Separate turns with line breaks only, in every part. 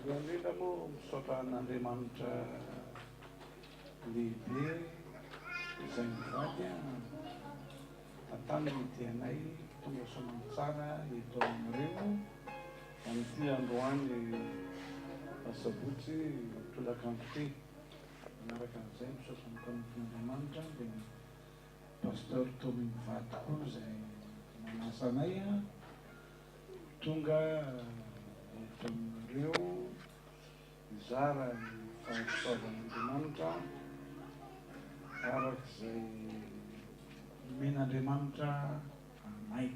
Voalohany indrindra moa misaotra an'Andriamanitra lehibe izay mivady tantany ny dianay tonga soamantsara eto aminareo amin'ity androany asabotsy tolakandro ity. Manaraka an'izay misaotra ny mpanompon'Andriamanitra dia ny Pasteur Tommy mivady koa izay manasa anay. Tonga eto aminareo hizara ny fahasoavan'Andriamanitra araka izay nomen'Andriamanitra anay.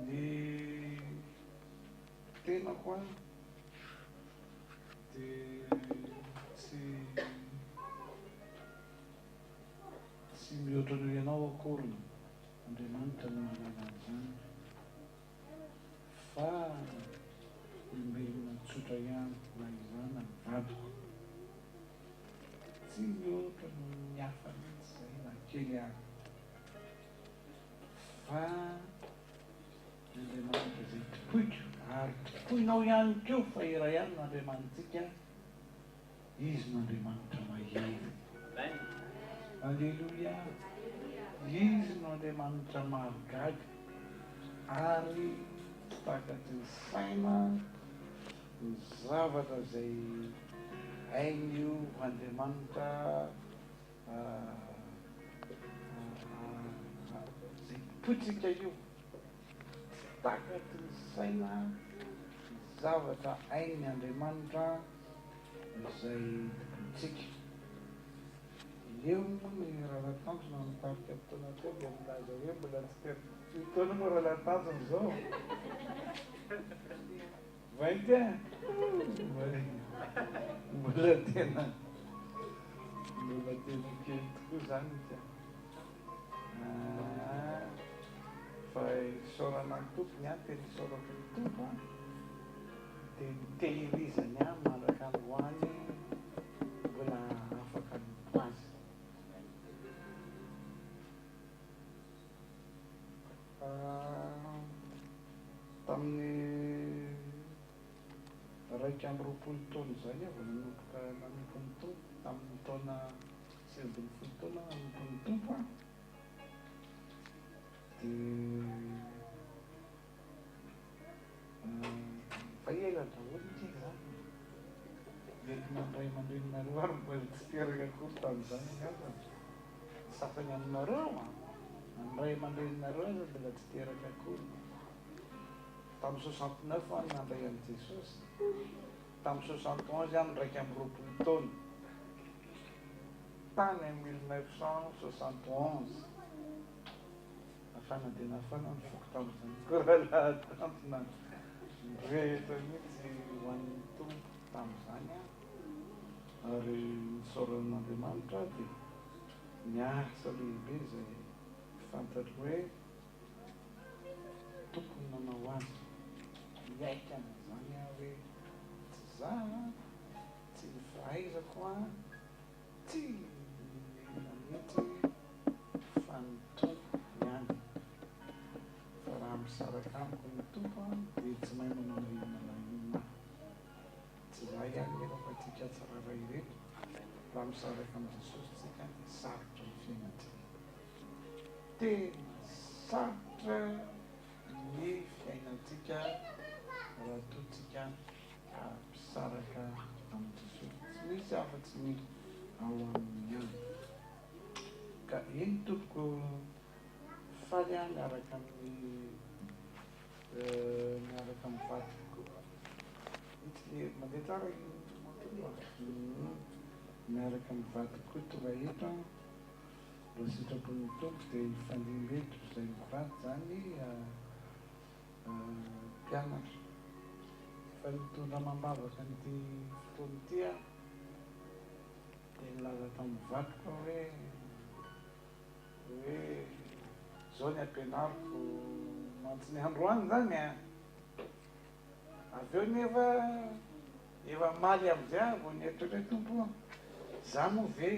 Ny tenako an dia tsy tsy mihoatra noho ianao akory. Andriamanitra no mahalala an'izany fa olombelona tsotra ihany na izaho na ny vadiko. Tsy mihoatra noho ny hafa mihitsy izay na kely ary fa ny Andriamanitra izay tompoiko ary tompoinao ihany koa fa iray ihany no Andriamanitsika. Izy no Andriamanitra mahery. Aleloia! Izy no Andriamanitra mahagaga ary tsy takatry ny saina ny zavatra izay hain'io Andriamanitra izay tompointsika io. Tsy takatry ny saina ny zavatra hain'ny Andriamanitra. izay tompointsika. Eo moa ny Rahalahy Tanjona nitarika fotoana teo dia nilaza hoe mbola tsy tena, firy taona moa Rahalahy Tanjona izao? 21? Mbola tena, mbola tena kely tokoa izany ka. Fa isaorana ny Tompo, ny ahy tena isaorako ny Tompo an. Dia nitehirizany ahy mandraka androany mbola afaka hanompo azy. Tamin'ny 21 taona izay aho vao nanomboka nanompo ny Tompo, tamin'ny taona 19 taona aho nanompo ny Tompo an, dia. Fa ela daholo ity izany e. Mety na ny ray aman-dreninareo ary mbola tsy teraka akory tamin'izany angamba. Ny sasany aminareo an, na ny ray aman-dreninareo aza mbola tsy teraka akory. Tamin'ny 69 aho no nandray an'i Jesosy. Tamin'ny 71 aho no 21 taona. Tany amin'ny 1971. Nafana dia nafana ny foko tamin'izany koa rahalahy Tantona nirehitra mihitsy ho an'ny Tompo tamin'izany aho ary nisaorana an'Andriamanitra aho dia niasa lehibe izay fantatro hoe tokony nanao azy. Niaiky an'izany aho hoe tsy za, tsy ny fahaizako an, Tsy nenina mihitsy fa ny Tompo ihany. Fa raha misaraka amiko ny Tompo dia tsy mahay manao na inona na inona aho. Tsy za ihany nefa fa tsika tsirairay ireto, raha misaraka amin'i Jesosy tsika dia sarotra ny fiainantsika. Tena sarotra ny fiainantsika raha toa tsika ka misaraka amin'i Jesosy. Tsy misy afa-tsy ny ao aminy ihany. Ka eny tompoko, faly aho miaraka amin'ny miaraka amin'ny vadiko. Itsy le mandeha tsara io moto io a? Miaraka amin'ny vadiko koa tonga eto aho. Raha sitrapon'ny Tompo dia hifandimby eto izay mivady izany. Mpianatra. Efa nitondra amam-bavaka an'ity fotoana ity aho, dia nilaza tamin'ny vadiko aho hoe, hoe izao ny ampianariko mantsy ny androany izany an! Avy eo nefa efa omaly amin'izay aho vao nieritreritra hoe Tompo ô, izaho moa ve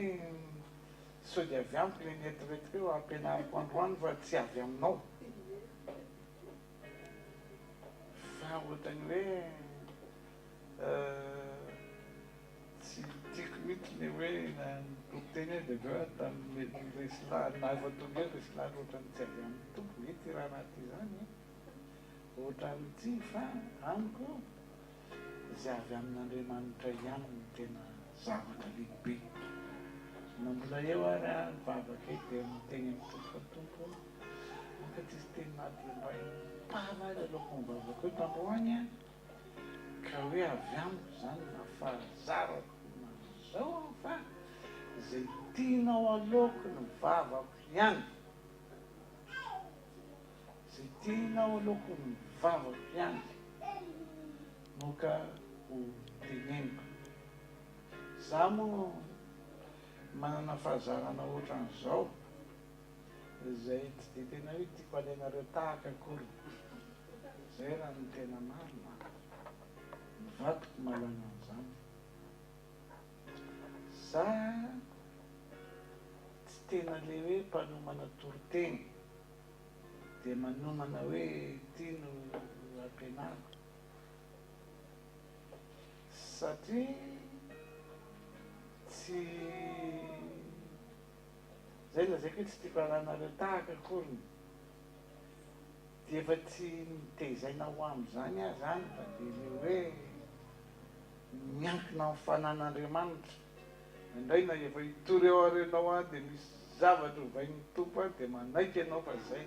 sao dia avy amiko ilay nieritreretiko hoe ampianariko androany fa tsy avy aminao. Fa. ohatran'ny hoe tsy tiako mihitsy le hoe nitoriteny aho dia avy eo aho tamin'ny resy lahatra, na efa tonga eo resy lahatra ohatran'ny tsy avy amin'ny Tompo ve ity raharaha ity izany e? Ohatran'ny tsy fa amiko izay avy amin'Andriamanitra ihany no tena zavatra lehibe. Na mbola eo ary aho mivavaka eto dia miteny amin'ny Tompo fa Tompo ô, aoka tsy hisy teny na dia mba impara ary aloako mivavaka eto androany an, ka hoe avy amiko izany na fahazarako na izao an fa izay tianao aloako ny vavako ihany. Izay tianao aloha ny vavako ihany no ka ho teneniko. Za moa manana fahazarana ohatran'izao izay tsy dia tena hoe tiako alainareo tahaka akory. Izay raha ny tena marina. Ny vadiko mahalala an'izany. Za tsy tena le hoe mpanomana toriteny. Dia manomana hoe ity no ampianariko satria tsy zay lazaiko hoe tsy tiako halanareo tahaka akoriny dia efa tsy nitezaina ho amin'izany aho zany fa dia le hoe miankina amin'ny fanan'Andriamanitra Indray na efa hitory eo aorianao aho dia misy zavatra ovain'ny Tompo aho dia manaiky ianao fa zay.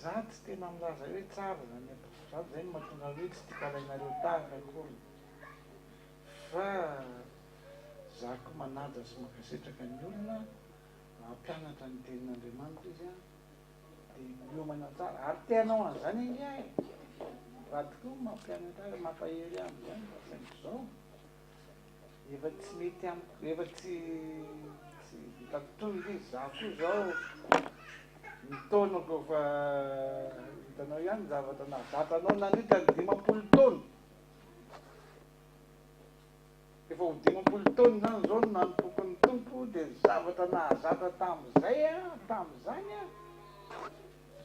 Za tsy tena milaza hoe tsara izany ataoko izany, zay no mahatonga ahy hoe tsy tiako alainareo tahaka akory fa za koa manaja sy mankasitraka ny olona hampianatra ny tenin'Andriamanitra izy an, dia miomana tsara ary te hanao an'izany ange aho e! Raha tokoa mampianatra ahy mampahery ahy amin'izany fa saingy izao efa tsy mety amiko efa tsy tsy vitako intsony ilay izy, za koa izao ny taonako efa hitanao ihany ny zavatra nahazatra anao nandritra ny 50 taona. Efa ho 50 taona izany izao no nanompoako ny Tompo dia ny zavatra nahazatra tamin'izay an, tamin'izany an,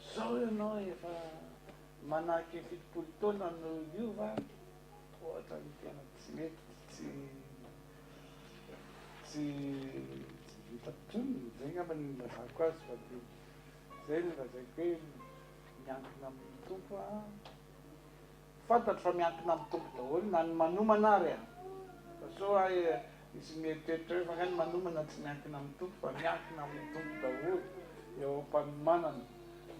izao ianao efa manahaka ny 70 taona no hiova, ohatran'ny tena tsy mety, tsy tsy tsy vitako intsony, izay angamba no nilazako azy fa dia izay no lazaiko hoe miankina amin'ny Tompo aho. Fantatro fa miankina amin'ny Tompo daholo na ny manomana ary a! Fa sao hay misy mieritreritra hoe fa nga ny manomana tsy miankina amin'ny Tompo fa miankina amin'ny Tompo daholo eo am-panomanana,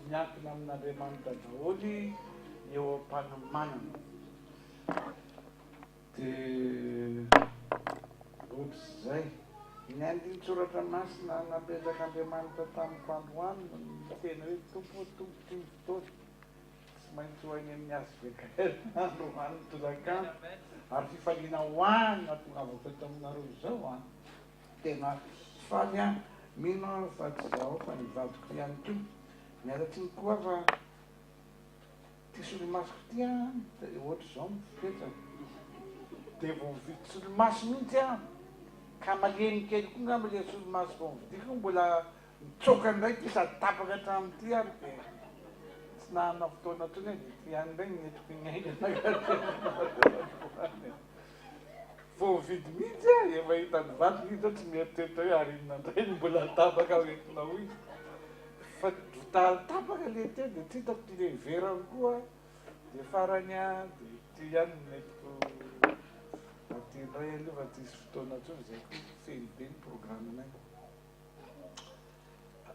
miankina amin'Andriamanitra daholo eo am-panomanana. Dia ohatr'izay. Ny andinin-tsoratra masina napetrak'Andriamanitra tamiko androany no niteny hoe Tompo ô Tompo ty ny fotoana. Tsy maintsy ho any amin'ny HVKM androany tolakandro ary fifaliana ho ahy ny nahatongavako eto aminareo izao an! Tena faly aho, mino aho fa tsy izaho fa ny vadiko ihany koa. Miala tsiny koa aho fa ity solomasoko ity an, ohatr'izao ny fipetrany. Dia vao mividy solomaso mihitsy aho ka malemy kely koa angamba ilay solomaso vao novidiako mbola Nitsoaka indray ity sady tapaka hatramin'ity ary dia tsy nanana fotoana intsony aho dia ity ihany indray no nentiko niaingana ka aty aminareo androany e. Vao mividy mihitsy aho, efa hitan'ny vadiko izy izao tsy mieritreritra hoe ary inona indray no mbola tapaka ho entina hoy izy. Fa tapaka ilay teo dia tsy hitako ilay iverany koa dia farany aho dia ity ihany no nentiko aty indray aloha fa tsy hisy fotoana intsony izay koa feno be ny programme-nay.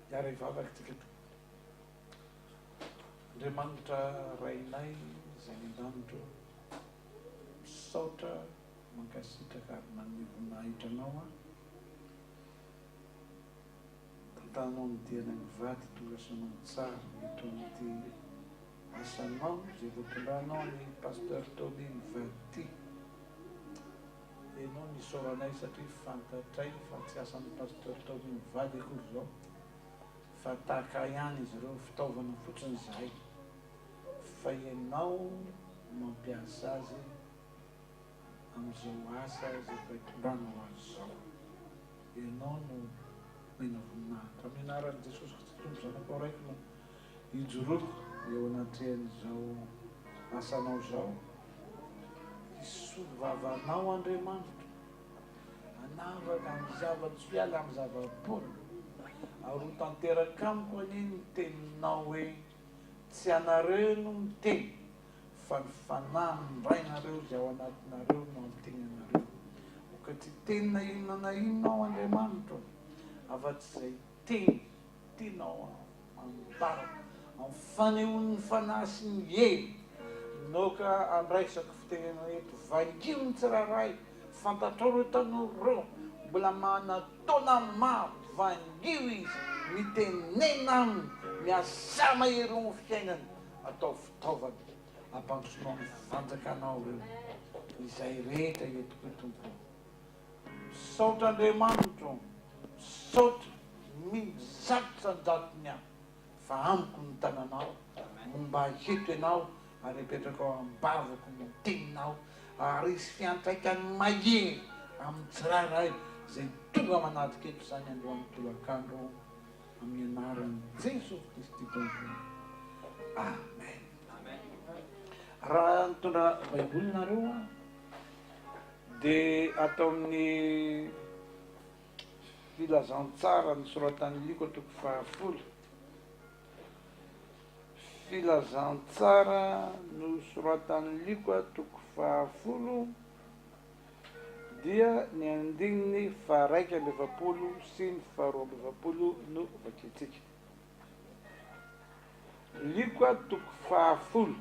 Hiara-hivavaka isika tompoko. Andriamanitra Rainay izay any an-danitra ô, misaotra, mankasitraka ary manome voninahitra Anao aho. Tantanao ny dianay mivady tonga soamantsara eto amin'ity asanao izay voatondranao an'i Pasteur Tony mivady ity. Enao no isaoranay satria fantatray fa tsy asan'ny Pasteur Tommy mivady akory izao fa tahaka ahy ihany izy ireo, fitaovana fotsiny izahay fa ianao no mampiasa azy amin'izao asa izay efa itondranao azy izao. Ianao no omena voninahitra. Amin'ny anaran'i Jesosy Kristy Tompo Zanakao Raiko no ijoroako. Eo anatrehan'izao asanao izao, hisolo vava anao Andriamanitra, hanavaka ny zava-tsoiala amin'ny zava-poana, ary ho tanteraka amiko anie ny teninao hoe, Tsy anareo no miteny, fa ny Fanahin'ny Rainareo izay ao anatinareo no hampiteny anareo. Aoka tsy hiteny na inona na inona aho, Andriamanitro, afa-tsy izay teny tianao ambara amin'ny fanehoan'ny Fanahy sy ny hery. Naoka andraisako fitenenana eto, vangio ny tsirairay, fantatrao ireo tanora ireo, mbola manana taona maro, vangio izy, mitenena aminy, miasà mahery eo amin'ny fiainany, ataovy fitaovana hampandrosoanao ny fanjakanao ireo, izay rehetra eto koa Tompo ô. Misaotra Andriamanitra ô, misaotra mino 100% aho fa amiko ny tananao, momba ahy eto ianao ary apetrako ao am-bavako ny teninao ary hisy fiantraikany mahery amin'ny tsirairay izay tonga manatrika eto izany androany tolakandro amin'ny anaran'i Jesosy Kristy Tompo. Amen. Raha nitondra Baiboly nareo an, Dia ato amin'ny Filazantsara nosoratan'i Lioka toko fahafolo. Filazantsara nosoratan'i Lioka toko fahafolo dia ny andininy faha-41 sy ny faha-42 no vakintsika. Lioka toko fahafolo,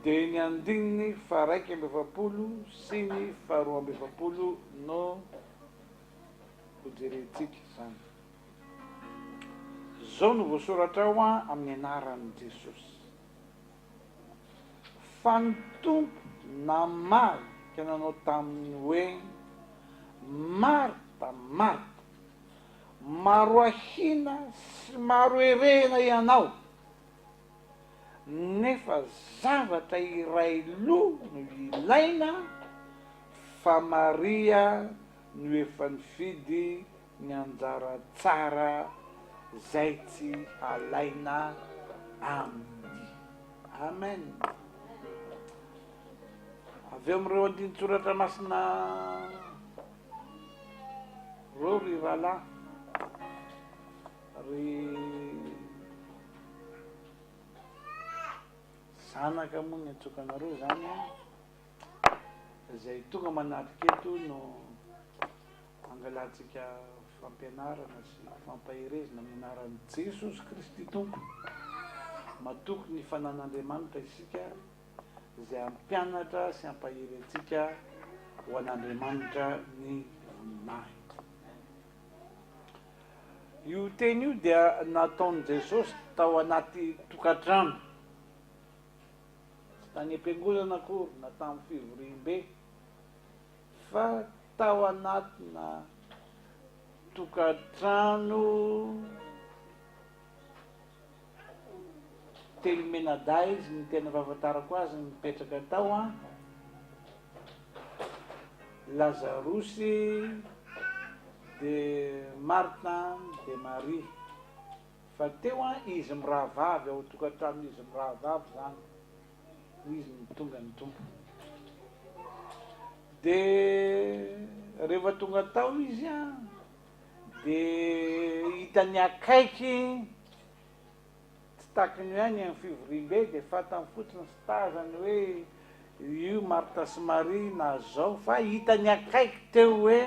dia ny andininy faha-41 sy ny faha-42 no hojerentsika izany. Izao no voasoratra ao amin'ny anaran'i Jesosy. Fa ny Tompo namaly ka nanao taminy hoe, Marta, Marta, Maro ahiana sy maro herehina ianao, nefa zavatra iray loha no ilaina fa Maria no efa nifidy ny anjara tsara zay tsy halaina aminy. Amen. Avy eo amin'ireo andinin-tsoratra masina Reo ry rahalahy, ry zanaka moa ny antsoiko anareo zany an, izay tonga manatrika eto no angalantsika fampianarana sy fampaherezana amin'ny anaran'i Jesosy Kristy Tompo. Matoky ny fanan'Andriamanitra isika. izay hampianatra sy hampahery antsika ho an'Andriamanitra ny voninahitra. Io teny io dia nataon'i Jesosy tao anaty tokantrano, tsy tany am-piangonana akory na tamin'ny fivoriambe, fa tao anatina tokantrano. Telomenadahy izy ny tena fahafantarako azy nipetraka tao an, Lazarosy de Martha de Maria, fa teo an izy mirahavavy ao an-tokantranon'izy mirahavavy zany izy no tonga ny Tompo. De rehefa tonga tao izy an de hitany akaiky Tsy takiny hoe any amin'ny fivoriambe dia fantany fotsiny sy tazany hoe io Martha sy Maria na zao fa hitany akaiky teo hoe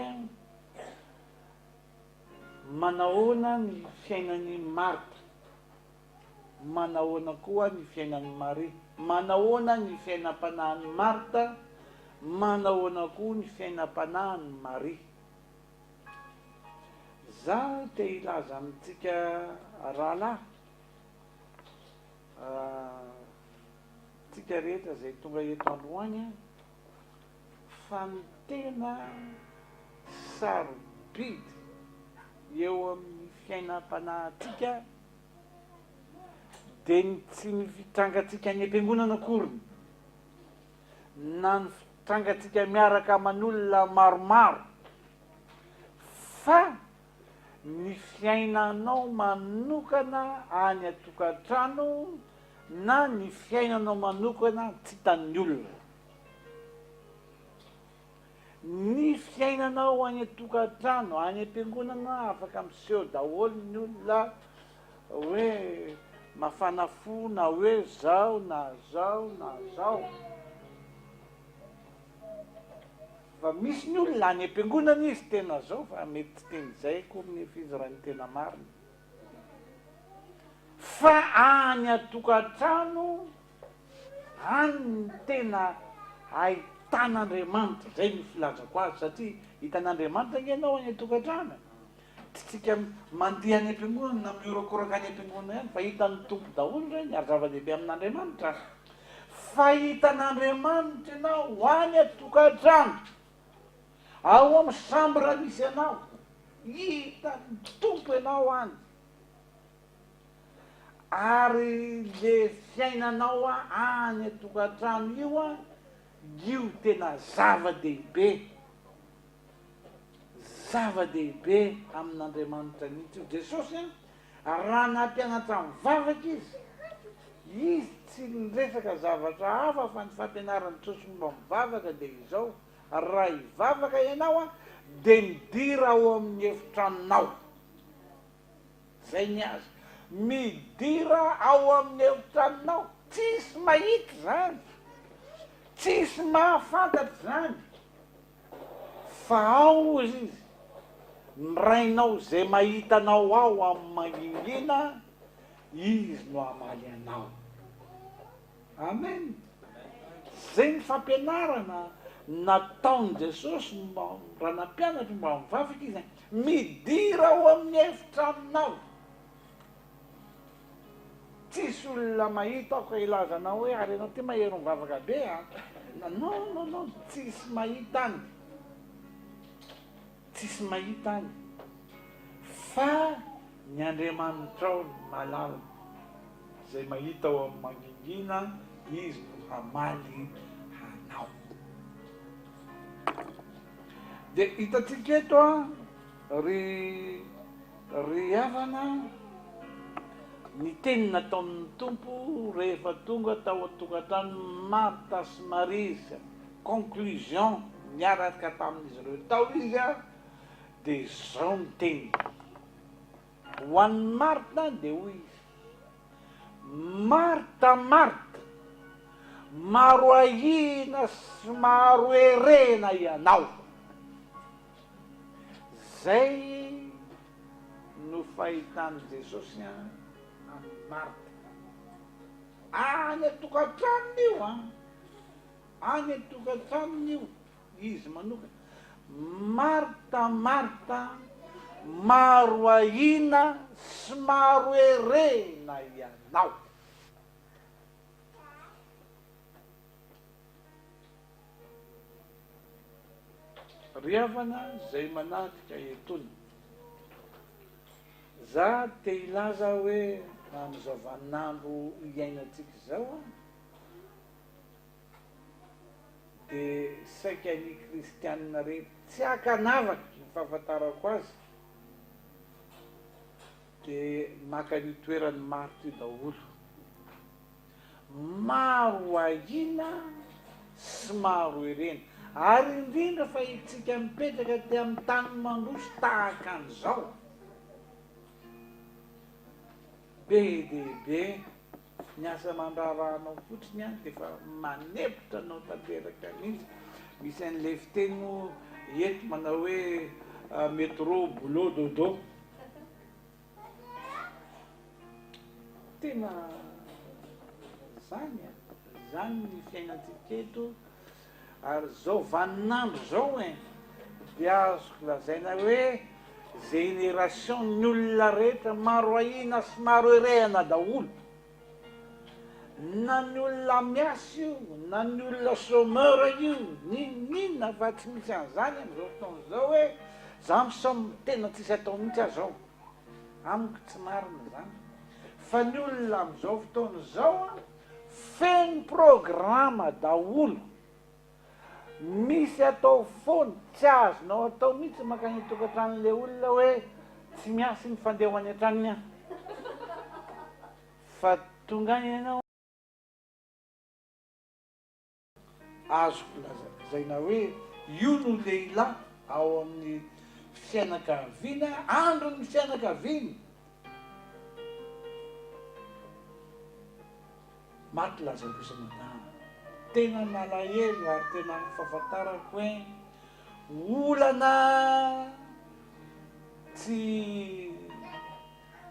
manahoana ny fiainan'i Martha, manahoana koa ny fiainan'i Maria, manahoana ny fiainam-panahin'i Martha, manahoana koa ny fiainam-panahin'i Maria. Za te hilaza amintsika rahalahy, tsika rehetra izay tonga eto androany fa ny tena sarobidy eo amin'ny fiainam-panahintsika dia ny tsy ny fitrangantsika any am-piangonana akoriny na ny fitrangantsika miaraka aman'olona maromaro fa ny. fiainanao manokana any an-tokantrano na ny fiainanao manokana tsy hitan'ny olona. Ny fiainanao any an-tokantrano, any am-piangonana afaka miseho daholo ny olona hoe mafana fo na hoe zao na zao na zao. Fa misy ny olona any am-piangonana izy tena zao fa mety tsy tena izay akory nefa izy raha ny tena marina. Fa any an-tokantrano Any no tena ahitan'Andriamanitra, zay no filazako azy, satria hitan'Andriamanitra ange ianao any an-tokantrano e! Tsy tsika mandeha any am-piangonana na mihorakoraka any am-piangonana ihany fa hitan'ny Tompo daholo ireny ary zava-dehibe amin'Andriamanitra fa hitan'Andriamanitra ianao any an-tokantrano, ao amin'ny chambre misy anao, hitan'ny Tompo ianao any. Ary le fiainanao any an-tokantrano io an, io tena zava-dehibe, zava-dehibe amin'Andriamanitra mihitsy io. Jesosy an, raha nampianatra mivavaka izy, izy tsy niresaka zavatra hafa fa ny fampianaran'i Jesosy momba mivavaka dia izao, raha hivavaka ianao an, dia midira ao amin'ny efitranonao. Zay ny azy. Midira ao amin'ny efitranonao. Tsisy mahita izany. Tsisy mahafantatra izany. Fa ao hozy izy, ny Rainao izay mahita anao ao amin'ny mangingina, Izy no hamaly anao. Amen. Zay ny fampianarana nataon'i Jesosy raha nampianatra mba mivavaka izy, midira ao amin'ny efitranonao. Tsisy olona mahita aho ka hilaza anao hoe ary ianao ty mahery mivavaka be a. Non, non, non, tsisy mahita any. Tsisy mahita any. Fa ny Andriamanitrao no mahalala. Izay mahita ao amin'ny mangingina, Izy no hamaly anao. Dia hitantsika eto an, ry ry havana, ny teny nataon'ny Tompo rehefa tonga tao an-tokantranon'i Marta sy Maria izy, conclusion, niaraka tamin'izy ireo tao izy an, dia izao ny teniny. Ho an'i Marta dia hoy izy, Marta, Marta, maro ahiana sy maro herena ianao. Izay no fahitan'i Jesosy an'i Marta. Any an-tokantranony io an! Any an-tokantranony io. Izy manokana. Marta, Marta, maro ahiana sy maro herena ianao. Ry havana izay manatrika etona, za te hilaza hoe amin'izao vaninandro iainantsika izao an, dia saika ny kristianina rehetra tsy ankanavaka ny fahafantarako azy dia maka an'io toeran'i Marthe io daholo. Maro ahiana sy maro herena ary indrindra fa itsika mipetraka aty amin'ny tany mandroso tahaka an'izao. Be dia be ny asa aman-draharahanao fotsiny an dia efa manepotra anao tanteraka mihitsy. Misy an'ilay fiteny moa eto manao hoe métro, boulot, dodo. Tena zany an, zany ny fiainantsika eto ary zao vaninandro zao e, dia azoko lazaina hoe génération ny olona rehetra maro ahiana sy maro herehana daholo, na ny olona miasa io na ny olona chômeur io, n'inon'inona fa tsy misy an'izany amin'izao fotoana izao hoe za mi-chôme tena tsisy atao mihitsy aho zao. Amiko tsy marina izany fa ny olona amin'izao fotoana izao an, feno programa daholo, misy atao foana, tsy azonao atao mihitsy mankany an-tokantranon'ilay olona hoe. Tsy miasa iny fa ndeha ho any an-tranony aho. Fa tonga any ianao. Azoko lazaina hoe io no lehilahy ao amin'ny fianakaviana, andron'ny fianakaviana. Maty Lazarosy anadahiny. Tena nalahelo ary tena fahafantarako hoe olana tsy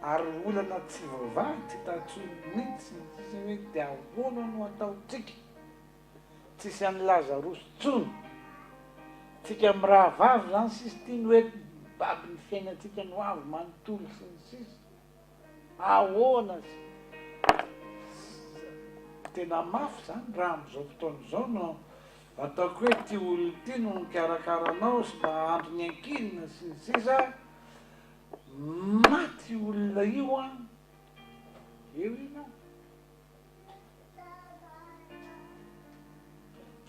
ary olana tsy voavaha tsy hita intsony mihitsy ny sisa hoe dia ahoana no ataontsika? Tsisy an'i Lazarosy intsony. Tsika mirahavavy izany sisa ity no hoe mibaby ny fiainantsika ny ho avy manontolo sy ny sisa. Ahoana sy tena mafy izany raha amin'izao fotoana izao no ataoko hoe ity olona ity no mikarakara anao sy mba andry ny ankinina sy ny sisa maty io olona io an, eo ianao.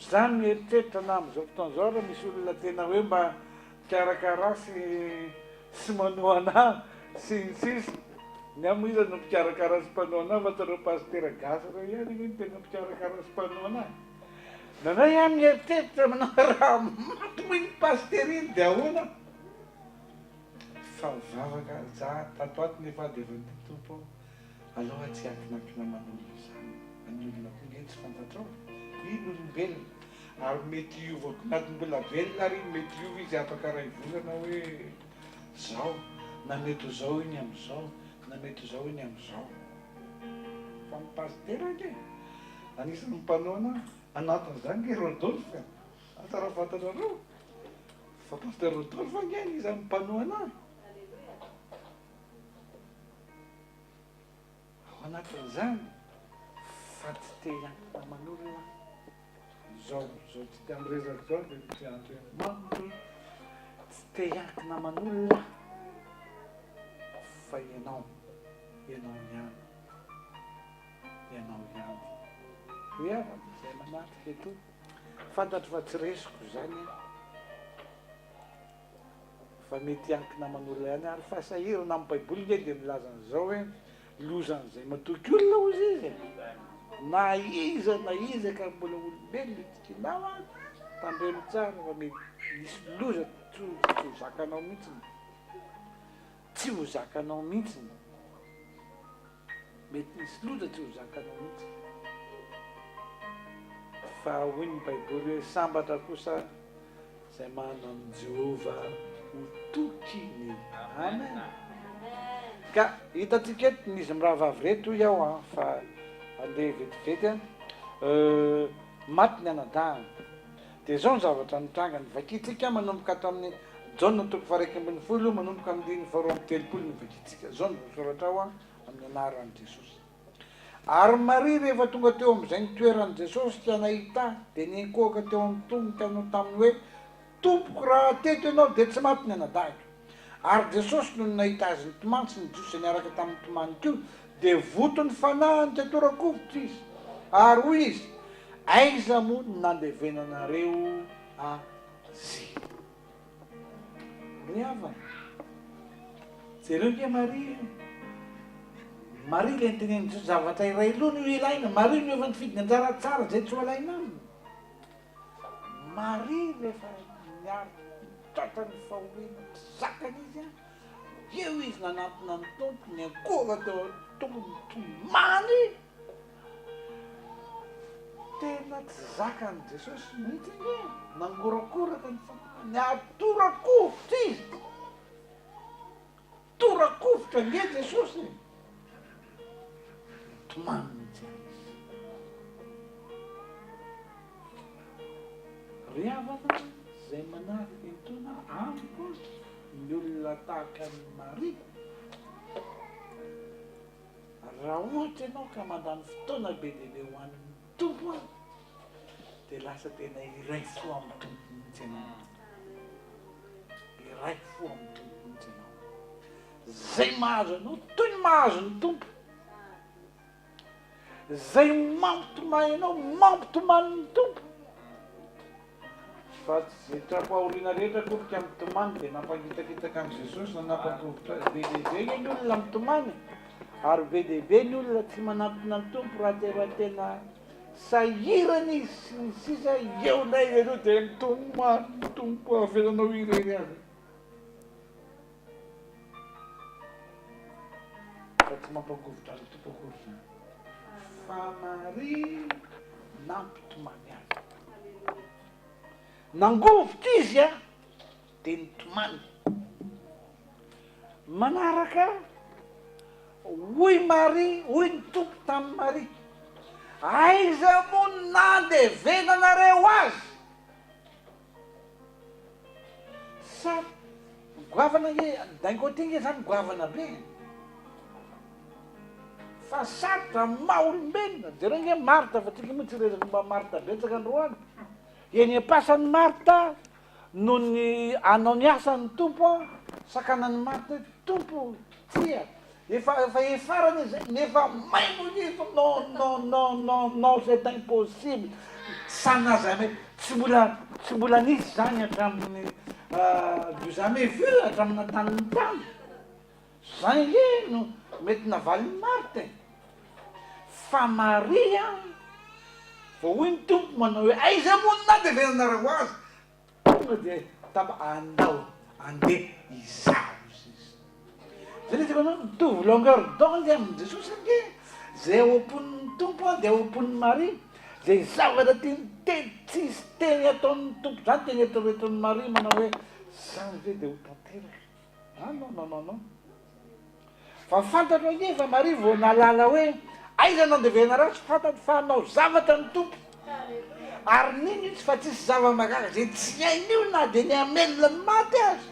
Za mieritreritra na amin'izao fotoana izao ary misy olona tena hoe mba mikarakara ahy sy sy manohana ahy sy ny sisa Ny ahy moa iza no mpikarakara sy mpanohana ahy fa tsy ireo pasitera gasy ireo ihany ange no tena mpikarakara sy mpanohana ahy. Indraindray aho mieritreritra manao hoe raha maty moa iny pasitera iny dia ahoana? Fa mivavaka za tato ato nefa dia efa niteny Tompo aho. Aleo aho tsy hiankinankina aman'olona izany fa ny olona koa nge tsy fantatrao e! Iny olombelona ary mety hiova koa na mbola velona ary iny mety hiova izy afaka iray volana hoe zao na mety ho zao iny amin'izao na mety ho zao iny amin'izao fa ny pasitera ange anisan'ny mpanohana anatin'izany nge Rodolphe e! Asa raha fantatrareo fa pasteur Rodolphe ange anisan'ny mpanohana ahy. Ao anatin'izany fa tsy te hiankina aman'olona aho. Izao izao tsy te miresaka izao dia tsy Andriamanitra tsy te hiankina aman'olona aho fa ianao, ianao ihany, ianao ihany. Ry havana izay manatrika eto, fantatro fa tsy resiko izany an. Fa mety hiankina aman'olona ihany ary fa sahirana amin'ny baiboly nge dia milaza an'izao hoe lozan'izay matoky olona hozy izy e! Na iza na iza ka mbola olombelona itokianao an, tandremo tsara fa mety hisy loza tsy ho zakanao mihitsiny, tsy ho zakanao mihitsiny, mety hisy loza tsy ho zakanao mihitsy. Fa hoy ny baiboly hoe sambatra kosa Izay manana an'i Jehovah ho tokiny. Amen. Ka hitantsika eto ny izy mirahavavy ireto hoy aho an, fa andeha vetivety an. Euh, maty ny anadahiny. Dia izao ny zavatra nitranga, ny vakintsika manomboka ato amin'ny Jaona toko faha-11 manomboka amin'ny andininy faha-32 no vakintsika. Izao no voasoratra ao an, amin'ny anaran'i Jesosy. Ary Maria rehefa tonga teo amin'izay nitoeran'i Jesosy ka nahita Ahy, dia niankohoka teo amin'ny tongony ka nanao taminy hoe, Tompoko, raha teto Ianao, dia tsy maty ny anadahiko. Ary Jesosy nony nahita azy nitomany sy ny Jiosy izay niaraka taminy nitomany koa, dia voto ny fanahiny ka tora-kovitra Izy. Ary hoy Izy, Aiza moa no nandevenanareo azy? Ry havana, jereo nge Maria e! Maria ilay nitenenin'i Jesosy, zavatra iray loha no ilaina, Maria no efa nifidy ny anjara tsara izay tsy ho alaina aminy. Maria rehefa niary tratra ny fahoriana tsy zakany izy an, eo izy nanantona ny Tompo, niankohoka teo an-tongony nitomany. Tena tsy zakan'i Jesosy mihitsy ange e! Nangorakoraka ny fanahiny ary tora-kovitra izy. Tora-kovitra ange Jesosy e! Nitomany mihitsy ary izy. Ry havana izay manaraka etoana amiko ny olona tahaka an'i Maria. Raha ohatra ianao ka mandany fotoana be dia be ho an'ny Tompo an, dia lasa tena iray fo amin'ny Tompo mihitsy ianao. Iray fo amin'ny Tompo mihitsy ianao. Izay mahazo anao toy ny mahazo ny Tompo. Izay mampitomany anao, mampitomany ny Tompo. Fa tsy izay tra-pahoriana rehetra akory ka mitomany dia nampangitakitaka an'i Jesosy na nampangovitra azy. Be dia be ange ny olona mitomany e! Ary be dia be ny olona tsy manantona ny Tompo raha tsy efa tena sahirana izy sy ny sisa Eo indray izy ireo dia mitomany, Tompo avelanao irery aho ve? Fa tsy mampangovitra ny Tompo akory izany. Fa Maria nampitomany azy. Nangovitra izy a, dia nitomany. Manaraka, hoy Maria, hoy ny Tompo tamin'i Maria, Aiza moa no nandevenanareo azy? Sa goavana nge, d'un côté nge zany goavana be e. Fa sarotra amin'ny maha olombelona, jereo nge Martha fa tsika moa tsy hiresaka momba an'i Martha betsaka androany. Eny am-pasan'i Martha noho ny hanao ny asan'ny Tompo an, sakanan'i Martha hoe Tompo tsia, Efa efa efarana izy zay nefa maimbo izy non non non non non c'est impossible ça n'a jamais tsy mbola tsy mbola nisy zany hatramin'ny du jamais vu hatramin'ny natanin'ny tany zay nge no mety navalin'i Marthe e fa Maria vao hoy ny Tompo manao hoe aiza moa no nandevenanareo azy Tonga dia tapa andao andeha hizaha sisa. Zay le tiako anao, mitovy longueur d'onde amin'i Jesosy ange, zay ao am-pon'ny Tompo dia ao am-pon'i Maria, zay zavatra tiany teny tsisy teny ataon'ny Tompo zany teny eritreretin'i Maria manao hoe zany ve dia ho tanteraka? Ah non non non non. Fa fantatro ange fa Maria vao nahalala hoe aiza no andevenareo tsy fantany fa hanao zavatra ny Tompo. Ary nino izy fa tsisy zava-mahagaga izay tsy hain'io na dia ny hamelona ny maty aza.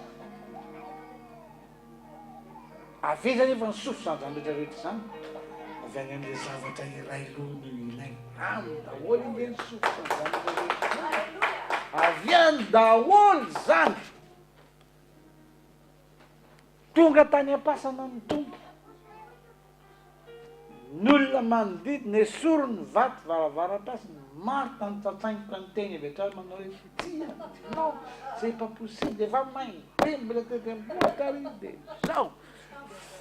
Avy aiza anefa ny source an'izany rehetra rehetra izany? Avy any amin'ilay zavatra iray loha no ilaina. Any daholo ange ny source an'izany rehetra rehetra izany. Avy any daholo izany. Tonga tany am-pasana ny Tompo. Ny olona manodidina, esoriny ny vato varavaram-pasana. Marta nitsatsaingoka niteny avy hatrany manao hoe, Tsia, non, c'est pas possible, efa maimbo be, mbola tety am-bohoka ary izy dia izao.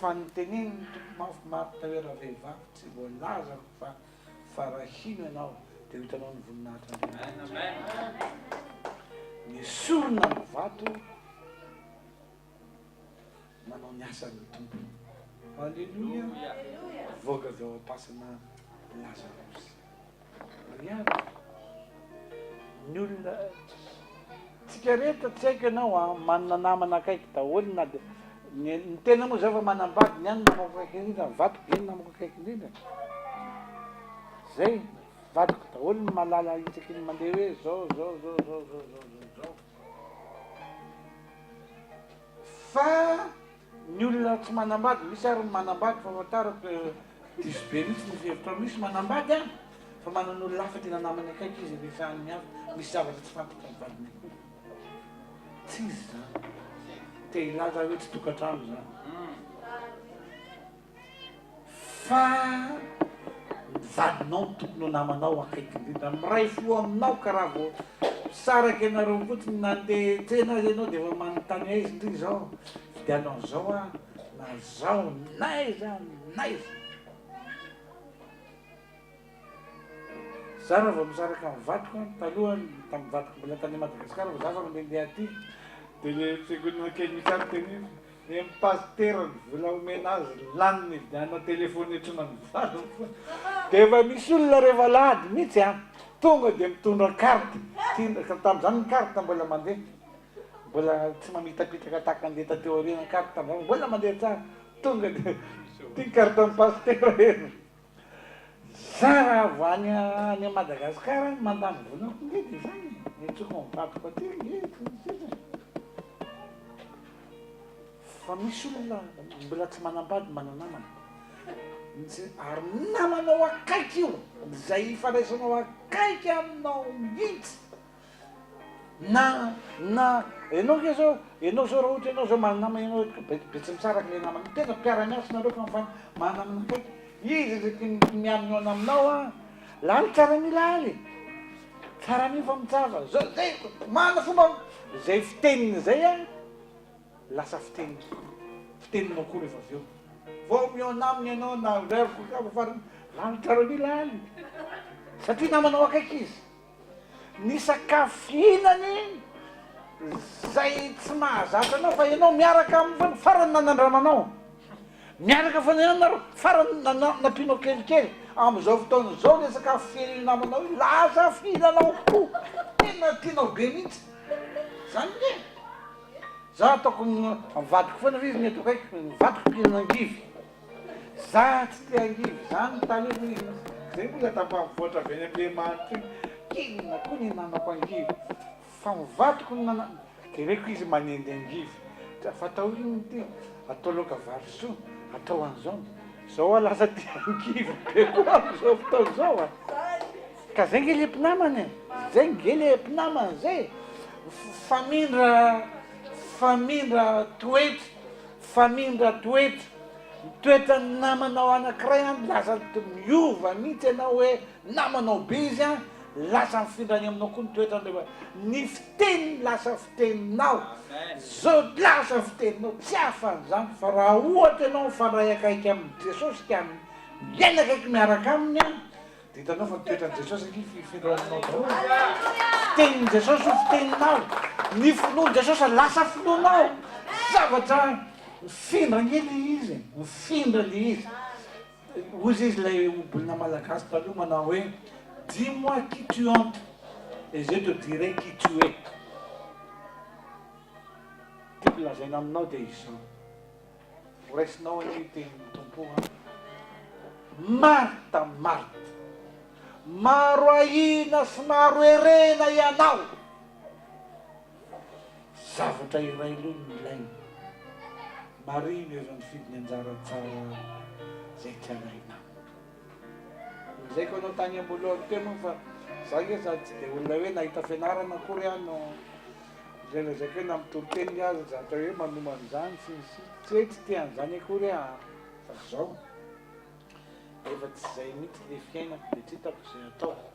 Fa notenenin'ny Tompo mafy Marta hoe, Ravehivavy, tsy voalazako fa fa raha hino ianao dia ho hitanao ny voninahitr'Andriamanitra. Nesorina ny vato. Manao ny asany ny Tompo. Aleloia! Mivoaka avy ao am-pasana Lazarosy. Ry havana, ny olona, tsika rehetra tsy haiko ianao an, manana namana akaiky daholo na dia, ny, ny tena moa zao efa manambady, ny ahy ny namako akaiky indrindra, ny vadiko ve ny namako akaiky indrindra? Zay, vadiko daholo ny mahalala isaky ny mandeha hoe zao, zao, zao, zao, zao, zao, zao, zao. Fa ny olona tsy manambady, misy ary ny manambady fa fantarako diso be mihitsy ny fihevitrao, misy manambady an, fa manana olona hafa tena namany akaiky izy resahan'ny hafa, misy zavatra tsy fantatry ny vadiny akory. Tsy izy izany. Te hilaza aho hoe tsy tokantrano izany. Fa ny vadinao no tokony ho namanao akaiky indrindra, miray fo aminao ka raha vao misaraka ianareo fotsiny na andeha hiantsena aza ianao dia efa manontany aiza ndry izao, vidiano an'izao aho na zao n'aiza n'aiza. Za raha vao misaraka amin'ny vadiko an, taloha tamin'ny vadiko mbola tany Madagasikara vao za fa mandehandeha aty dia le fiangonana kely misy ahy niteneniko Ny pasitera ny vola omena azy laniny hividianana telephone hiantsoana ny vadiny foana. Dia efa misy olona rehefa alahady mihitsy an, tonga dia mitondra carte, tamin'izany ny carte mbola mandeha, mbola tsy mamitapitaka tahaka an'ilay taty aoriana ny carte tamin'izany, mbola mandeha tsara, tonga dia ity carte an'ny pasitera e. Za raha vao any any Madagascar any mandany vola ko nge de zany e, miantsoako ny vadiko aty nge sy ny sisa e. Fa misy olona mbola tsy manambady mana-namana, ary namanao akaiky io, izay ifandraisanao akaiky aminao mihitsy. Na na enao nge zao enao zao raha ohatra enao zao manana namana enao be tsy misaraka le namana tena mpiara miasa nareo ka mifa manana namana akaiky izy isaky ny miara mihaona aminao an laly tsara milaly e! Tsara an'io fa mitsava. Zao zay mana fomba zay fiteniny zay an, lasa fiteniny. Fiteninao koa rehefa avy eo. Vao mihaona aminy ianao na farany, laly tsara an'io laly. Satria namanao akaiky izy. Ny sakafo fihinany izay tsy mahazatra anao fa ianao miaraka aminy foana, farany nanandramanao. Miaraka foana ihany nareo, farany nampianao kelikely. Amin'izao fotoana izao ilay sakafo fihinan'io namanao io lasa fihinanao koa. Tena tianao be mihitsy. Zany nge. Za ataoko amin'ny vadiko foana fa izy ny eto akaikiko, ny vadiko mpihinana angivy. Za tsy te angivy zany taloha hoy izy, zay mbola tafavoatra avy any Ampilemanitra iny, inona koa ny hinanako angivy fa ny vadiko no nana, jereko izy manendy angivy, fa atao inona ity, atao laoka vary soa, atao an'izao, zao aho lasa tia angivy be koa amin'izao fotoana izao a! Ka zay nge le mpinamana e, zay nge le mpinamana zay e, famindra famindra toetra Famindra toetra, ny toetran'ny namanao anankiray an lasa miova mihitsy ianao hoe namanao be izy an, lasa mifindra any aminao koa ny toetrany rehefa ny fiteniny lasa fiteninao, zao lasa fiteninao, tsy hafa an'izany fa raha ohatra ianao mifandray akaiky amin'i Jesosy ka miaina akaiky miaraka aminy an, Dia hitanao fa ny toetran'i Jesosy ange fifindra aminao daholo. Fitenin'i Jesosy ho fiteninao. Ny finoan'i Jesosy lasa finoanao. Zavatra mifindra ange ilay izy e. Mifindra ilay izy. Hozy izy ilay ohabolana malagasy taloha manao hoe dis-moi qui tu hantes et je te dirai qui tu es. Tiako lazaina aminao dia izao. Ho raisinao anie io tenin'ny Tompo an! Marta, Marta, maro ahiana sy maro herena ianao! Zavatra iray aloha no ilaina. Maria no efa nifidy ny anjara tsara izay tsy alainao. Nolazaiko anao tany am-boalohany teo moa fa za nge sady tsy dia olona hoe nahita fianarana akory aho no Izay lazaiko hoe na mitory teny aza zatra hoe manomana an'izany sy ny sisa, tsy hoe tsy tia an'izany akory aho an, fa zao, efa tsy izay mihitsy le fiainako de tsy hitako izay ataoko,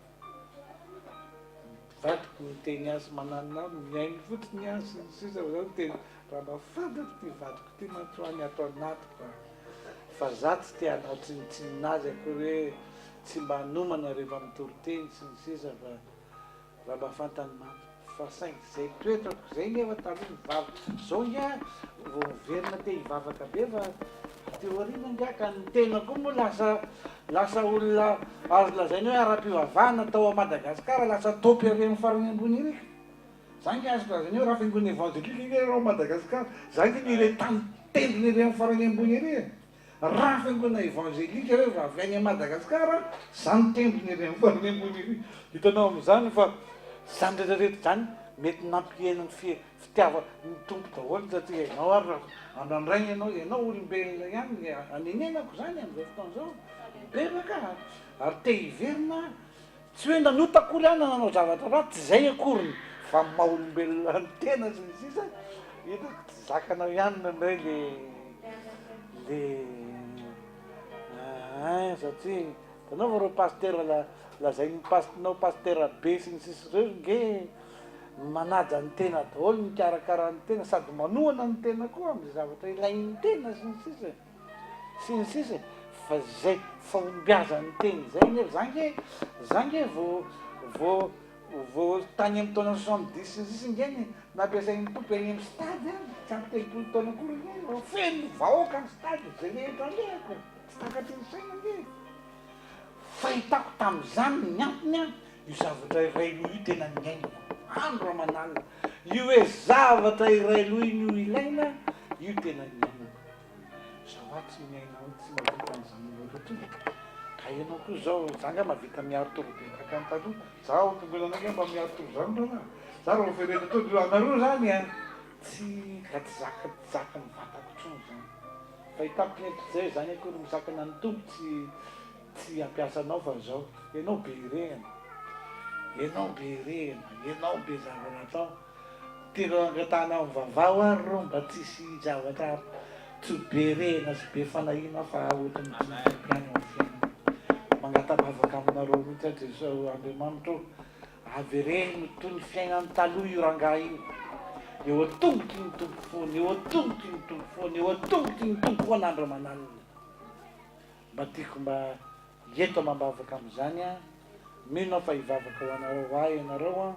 ny vadiko miteny ahy sy mananona ahy, mihaino fotsiny aho sy ny sisa fa zao miteny, raha mba fantatro ity vadiko ity mantsy hoa ny ato anatiko an, fa za tsy te hanao tsinontsinona azy akory hoe tsy mba hanomana rehefa mitory teny sy ny sisa fa. Raha mba fantany mantsy. Fa saingy zay toetrako zay nefa taloha nivavaka. Zao nge vao miverina te hivavaka be fa aty aoriana nge ka ny tena koa moa lasa lasa olona azo lazaina hoe ara-pivavahana tao a Madagascar lasa top ery amin'ny farany ambony ery ka. Za nge azoko lazaina hoe raha fiangonana evanjelika nge ao Madagascar za nge ny iray tany tendrony ery amin'ny farany ambony ery e. Raha fiangonana evangelika hoe avy any Madagascar, zany tendrony ery amin'ny farany ambony ery. Hitanao amin'izany fa zany rehetra rehetra zany mety nampihena ny fitiavana ny Tompo daholo satria ianao ary raha andrandraina ianao, ianao olombelona ihany ny anenenako zany amin'izao fotoana izao, mibebaka ary te hiverina Tsy hoe nanota akory aho na nanao zavatra ratsy, tsy izay akoriny, fa ny maha olombelona ny tena sy ny sisa, hitako tsy zakanao ihany indraindray le le ein satria hitanao fa ireo pasitera la- lazain'ny pas- nao pasitera be sy ny sisa ireo nge manaja ny tena daholo, mikarakara ny tena sady manohana ny tena koa amin'izay zavatra ilain'ny tena sy ny sisa e. Sy ny sisa e, fa zay fahombiazan'ny teny zay nefa za nge, za nge vao vao vao tany amin'ny taona soixante dix sy ny sisa nge ny nampiasain'ny Tompo eny amin'ny stade an, tsy ampy 30 taona akory nge vao feno vahoaka ny stade, zay rehetra alehako, tsy takatry ny saina nge. Fahitako tamin'izany ny antony an, io zavatra iray loha io tena niainako andro aman'alina, io hoe zavatra iray loha io no ilaina, io tena niainako. Zaho aho tsy miaina ao tsy mahavita an'izany loatra intsony ka ianao koa zao za nga mahavita miaro toro be tahaka ny taloha za ao am-piangonana ange mba miaro toro zany rahalahy za raha vao ferena teo de anareo zany an tsy ka tsy zaka tsy zakan'ny vatako intsony zany fahitako ny eto zay zany akory misakana ny Tompo tsy tsy hampiasa anao fa zao ianao be irehana ianao be irehana ianao be zavatra atao Tena angatahana amin'ny vavaho ary reo mba tsisy zavatra tsy ho be rehina sy be fanahiana fa ohatran'ny tian'ny Tompo ihany eo amin'ny fiainana. Mangata-bavaka aminareo mihitsy aho Jesoa Andriamanitra ô, Avereno toy ny fiainany taloha io rangahy io. Eo an-tongotry ny Tompo foana, eo an-tongotry ny Tompo foana, eo an-tongotry ny Tompo foana andro aman'alina. Mba tiako mba hieto amam-bavaka amin'izany an. Mino aho fa hivavaka ho anareo ho ahy ianareo an,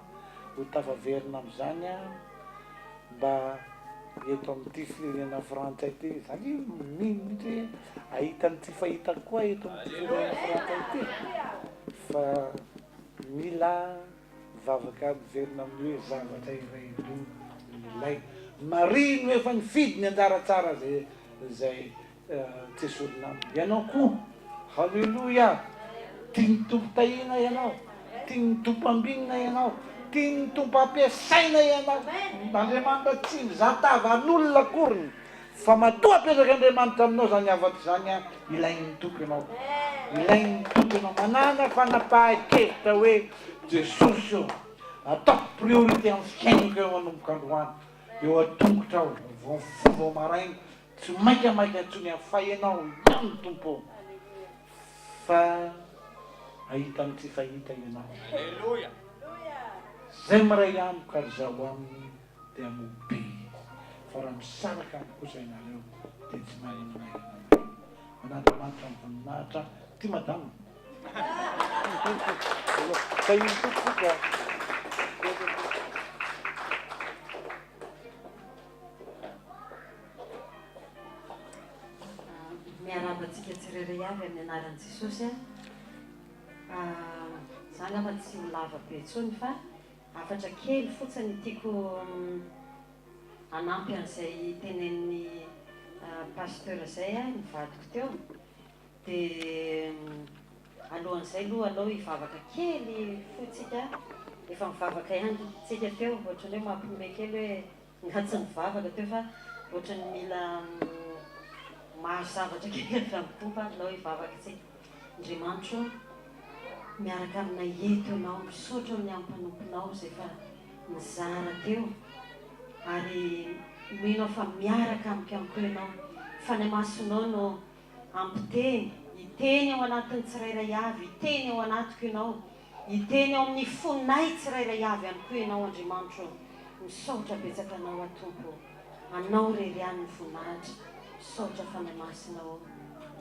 ho tafaverina amin'izany an, mba eto amin'ity firenena frantsay ity. Za nge mino mihitsy hoe hahita ny tsy fahitako koa eto amin'ity firenena frantsay ity fa mila mivavaka miverina amin'ny hoe zavatra iray no ilaina. Maria no efa nifidy ny anjara tsara zay zay Tsy esorina aminy. Ianao koa. Haleloia! Tian'ny Tompo tahiana ianao. Tian'ny Tompo ambinina ianao. Tian'ny Tompo ampiasaina ianao. Andriamanitra tsy mizaha tavan'olona akoriny. Fa matoa apetrak'Andriamanitra aminao izany hafatra izany an, ilain'ny Tompo ianao. Ilain'ny Tompo ianao. Manàna fanapahan-kevitra hoe, Jesosy ô, ataoko priorité amin'ny fiainako eo manomboka androany. Eo an-tongotra aho, vao mifoha vao maraina, Tsy maika maika intsony aho fa ianao ihany Tompo ô fa hahita ny tsy fahita ianao. Zay miray amiko ary zaho aminy dia hamoa be izy fa raha misaraka amiko kosa ianareo dia tsy mahay na inona na inona. An'Andriamanitra ny voninahitra ty madama. Tahin'ny Tompo tsika.
Miarahaba antsika tsirairay avy amin'ny anaran'i Jesosy a. Za angamba tsy ho lava be intsony fa hafatra kely fotsiny tiako hanampy an'izay tenenin'ny pasteur izay ny vadiko teo. Dia alohan'izay aloha alao hivavaka kely fohy tsika, efa nivavaka ihany tsika teo, ohatran'ny hoe mampiomehy kely hoe nga tsy nivavaka teo fa ohatran'ny mila mahazo zavatra kely avy amin'ny Tompo ary alao hivavaka tsika. Andriamanitra ô, miaraka aminay eto Ianao, misaotra ny amin'ny mpanomponao izay efa nizara teo ary mino aho fa miaraka amiko ihany koa Ianao, Fanahy Masinao no Hampiteny, hiteny ao anatin'ny tsirairay avy, hiteny ao anatiko Ianao, hiteny ao amin'ny fonay tsirairay avy ihany koa Ianao Andriamanitro ô. Misaotra betsaka Anao aho Tompo ô. Anao irery ihany ny voninahitra. Misaotra Fanahy Masina ô.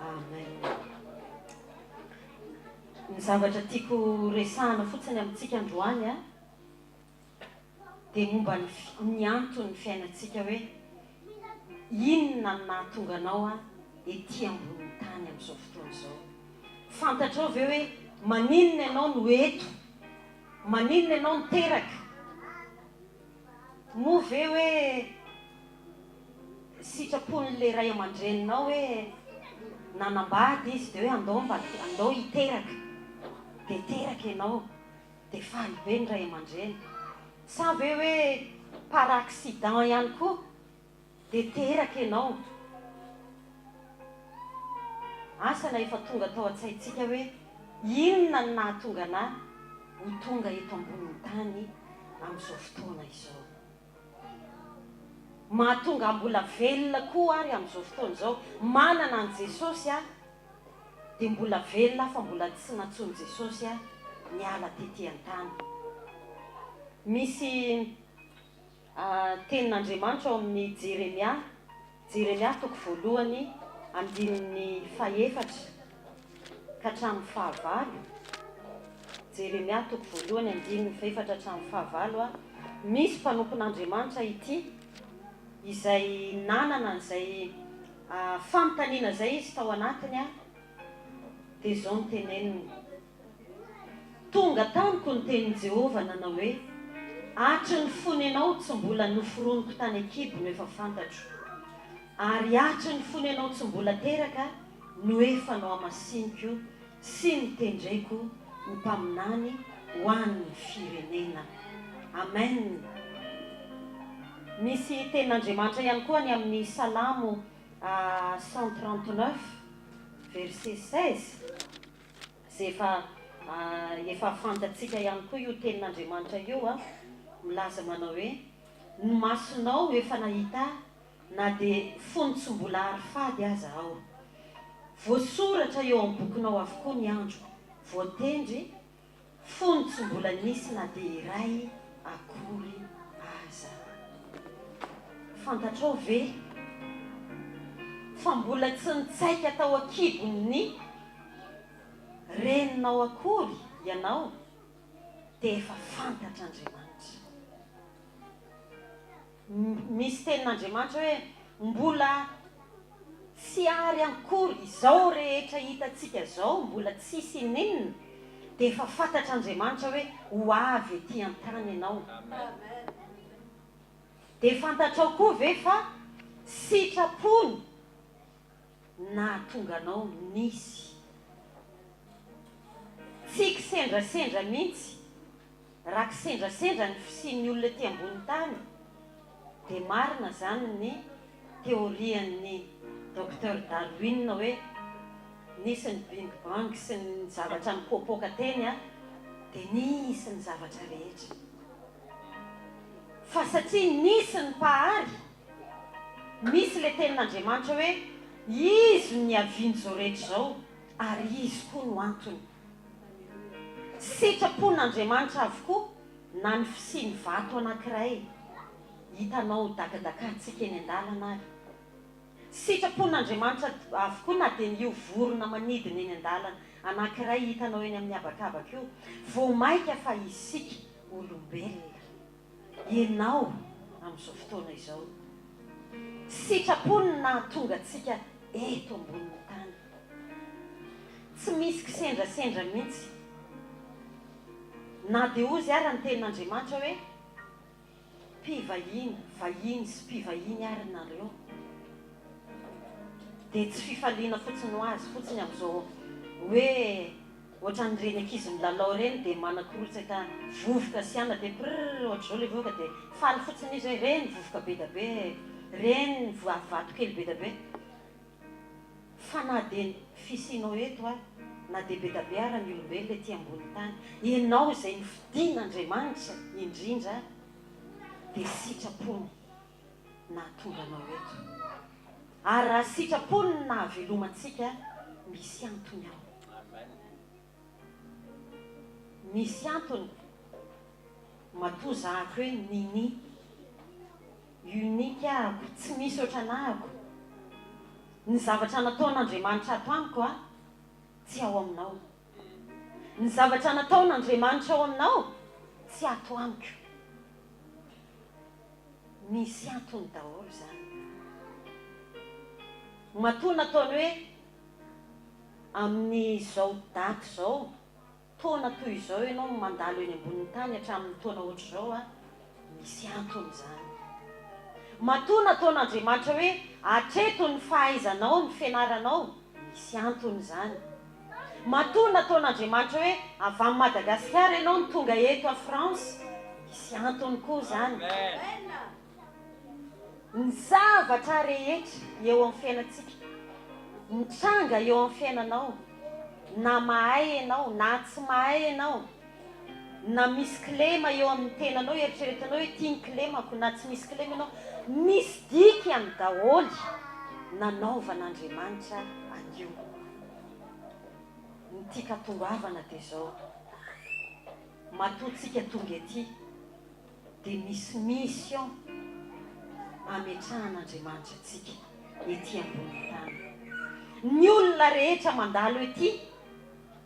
Amen. Ny zavatra tiako resahana fotsiny amintsika androany a. dia momba ny ny anton'ny fiainantsika hoe inona no nahatonga anao ety ambonin'ny tany amin'izao fotoana izao. Fantatrao ve hoe maninona ianao no eto? Maninona ianao no teraka? Moa ve hoe sitrapon'ilay ray aman-dreninao hoe nanambady izy dia hoe andao mba andao hiteraka dia teraka ianao? Dia faly be ny ray aman-dreny. Sa ve hoe par accident ihany koa dia teraka ianao? Asa na efa tonga tao an-tsaintsika hoe inona no nahatonga anà ho tonga eto ambonin'ny tany amin'izao fotoana izao. Mahatonga ahy mbola velona koa ary amin'izao fotoana izao, manana an'i Jesosy aho. dia mbola velona aho fa mbola tsy nantsoin'i Jesosy aho niala tety an-tany. Misy tenin'Andriamanitra ao amin'ny Jeremia, Jeremia toko voalohany andininy fahefatra ka hatramin'ny fahavalo, Jeremia toko voalohany andininy fahefatra hatramin'ny fahavalo, misy mpanompon'Andriamanitra ity izay nanana an'izay Fanontaniana izay izy tao anatiny an, dia izao no teneniny, Tonga tamiko ny tenin'i Jehovah nanao hoe, Hatry ny fony ianao tsy mbola noforoniko tany an-kibo no efa fantatro, ary hatry ny fony ianao tsy mbola teraka no efa nohamasiniko sy notendreko ho mpaminany ho an'ny firenena. Amen! Misy tenin'Andriamanitra ihany koa any amin'ny Salamo 139 verset 16, izay efa efa fantatsika ihany koa io tenin'Andriamanitra io, milaza manao hoe, Ny masonao efa nahita ahy na dia fony tsy mbola ary fady aza aho. Voasoratra eo amin'ny bokinao avokoa ny androko, voatendry. Fony tsy mbola nisy na dia iray akory aza. Fantatrao ve fa mbola tsy nitsaika tao an-kibon'ny reninao akory ianao dia efa fantatr'Andriamanitra? Misy tenin'Andriamanitra hoe mbola tsy ary ankory izao rehetra hitantsika izao mbola tsisy ininona dia efa fantatr'Andriamanitra hoe ho avy ety an-tany ianao. Dia fantatrao koa ve fa sitrapony nahatonga anao nisy. Tsy kisendrasendra mihitsy Raha kisendrasendra ny fisian'ny olona ety ambony tany dia marina izany ny teorian'ny Docteur Darwin hoe nisy ny bing bang sy ny zavatra nipoapoaka teny dia nisy ny zavatra rehetra. Fa satria nisy ny Mpahary, misy ilay tenin'Andriamanitra hoe Izy no niavian'izao rehetra izao ary Izy koa no antony. Sitrapon'Andriamanitra avokoa na ny fisian'ny vato anankiray hitanao dakadakantsika eny an-dalana ary. Sitrapon'Andriamanitra avokoa na dia io vorona manidina eny an-dalana anankiray hitanao eny amin'ny habakabaka io. Vao mainka fa isika olombelona. Ianao amin'izao fotoana izao. Sitrapony ny nahatonga antsika eto ambonin'ny tany. Tsy misy kisendrasendra mihitsy. Na dia hozy ara ny tenin'Andriamanitra hoe, Mpivahiny, vahiny sy mpivahiny ary nareo. Dia tsy fifaliana fotsiny ho azy fotsiny amin'izao hoe ohatran'ireny ankizy milalao ireny dia manakorotsaka vovoka sy anona dia prrr ohatr'izao ilay vovoka dia faly fotsiny izy hoe ireny vovoka be dia be, ireny vato kely be dia be. Fa na dia ny fisianao eto ary, na dia be da be ara ny olombelona ety ambony tany, ianao izay nofidin'Andriamanitra indrindra dia sitrapony nahatonga anao eto. Ary raha sitrapony ny nahavelomantsika, misy antony ao. Misy antony matoa zahako hoe Nini. Unique ahako, tsy misy ohatran'ahako. Ny zavatra nataon'Andriamanitra ato amiko a, tsy ao aminao. Ny zavatra nataon'Andriamanitra ao aminao, tsy ato amiko. Misy antony daholo izany. Matoa nataony hoe amin'izao daty izao, Taona toy izao ianao no mandalo eny ambonin'ny tany hatramin'ny taona ohatr'izao a, misy antony izany. Matoa nataon'Andriamanitra hoe hatreto ny fahaizanao, ny fianaranao, misy antony izany. Matoa nataon'Andriamanitra hoe avy any Madagasikara ianao no tonga eto à France, misy antony koa izany. Ny zavatra rehetra eo amin'ny fiainantsika, mitranga eo amin'ny fiainanao, na mahay ianao na tsy mahay ianao, na misy kilema eo amin'ny tenanao, eritreretinao hoe ity ny kilemako, na tsy misy kilema ianao, misy dikany daholo nanaovan'Andriamanitra an'io. Ny tiako hatongavana dia izao, matoa tsika tonga ety, dia misy mission ametrahan'Andriamanitra antsika ety ambonin'ny tany. Ny olona rehetra mandalo ety,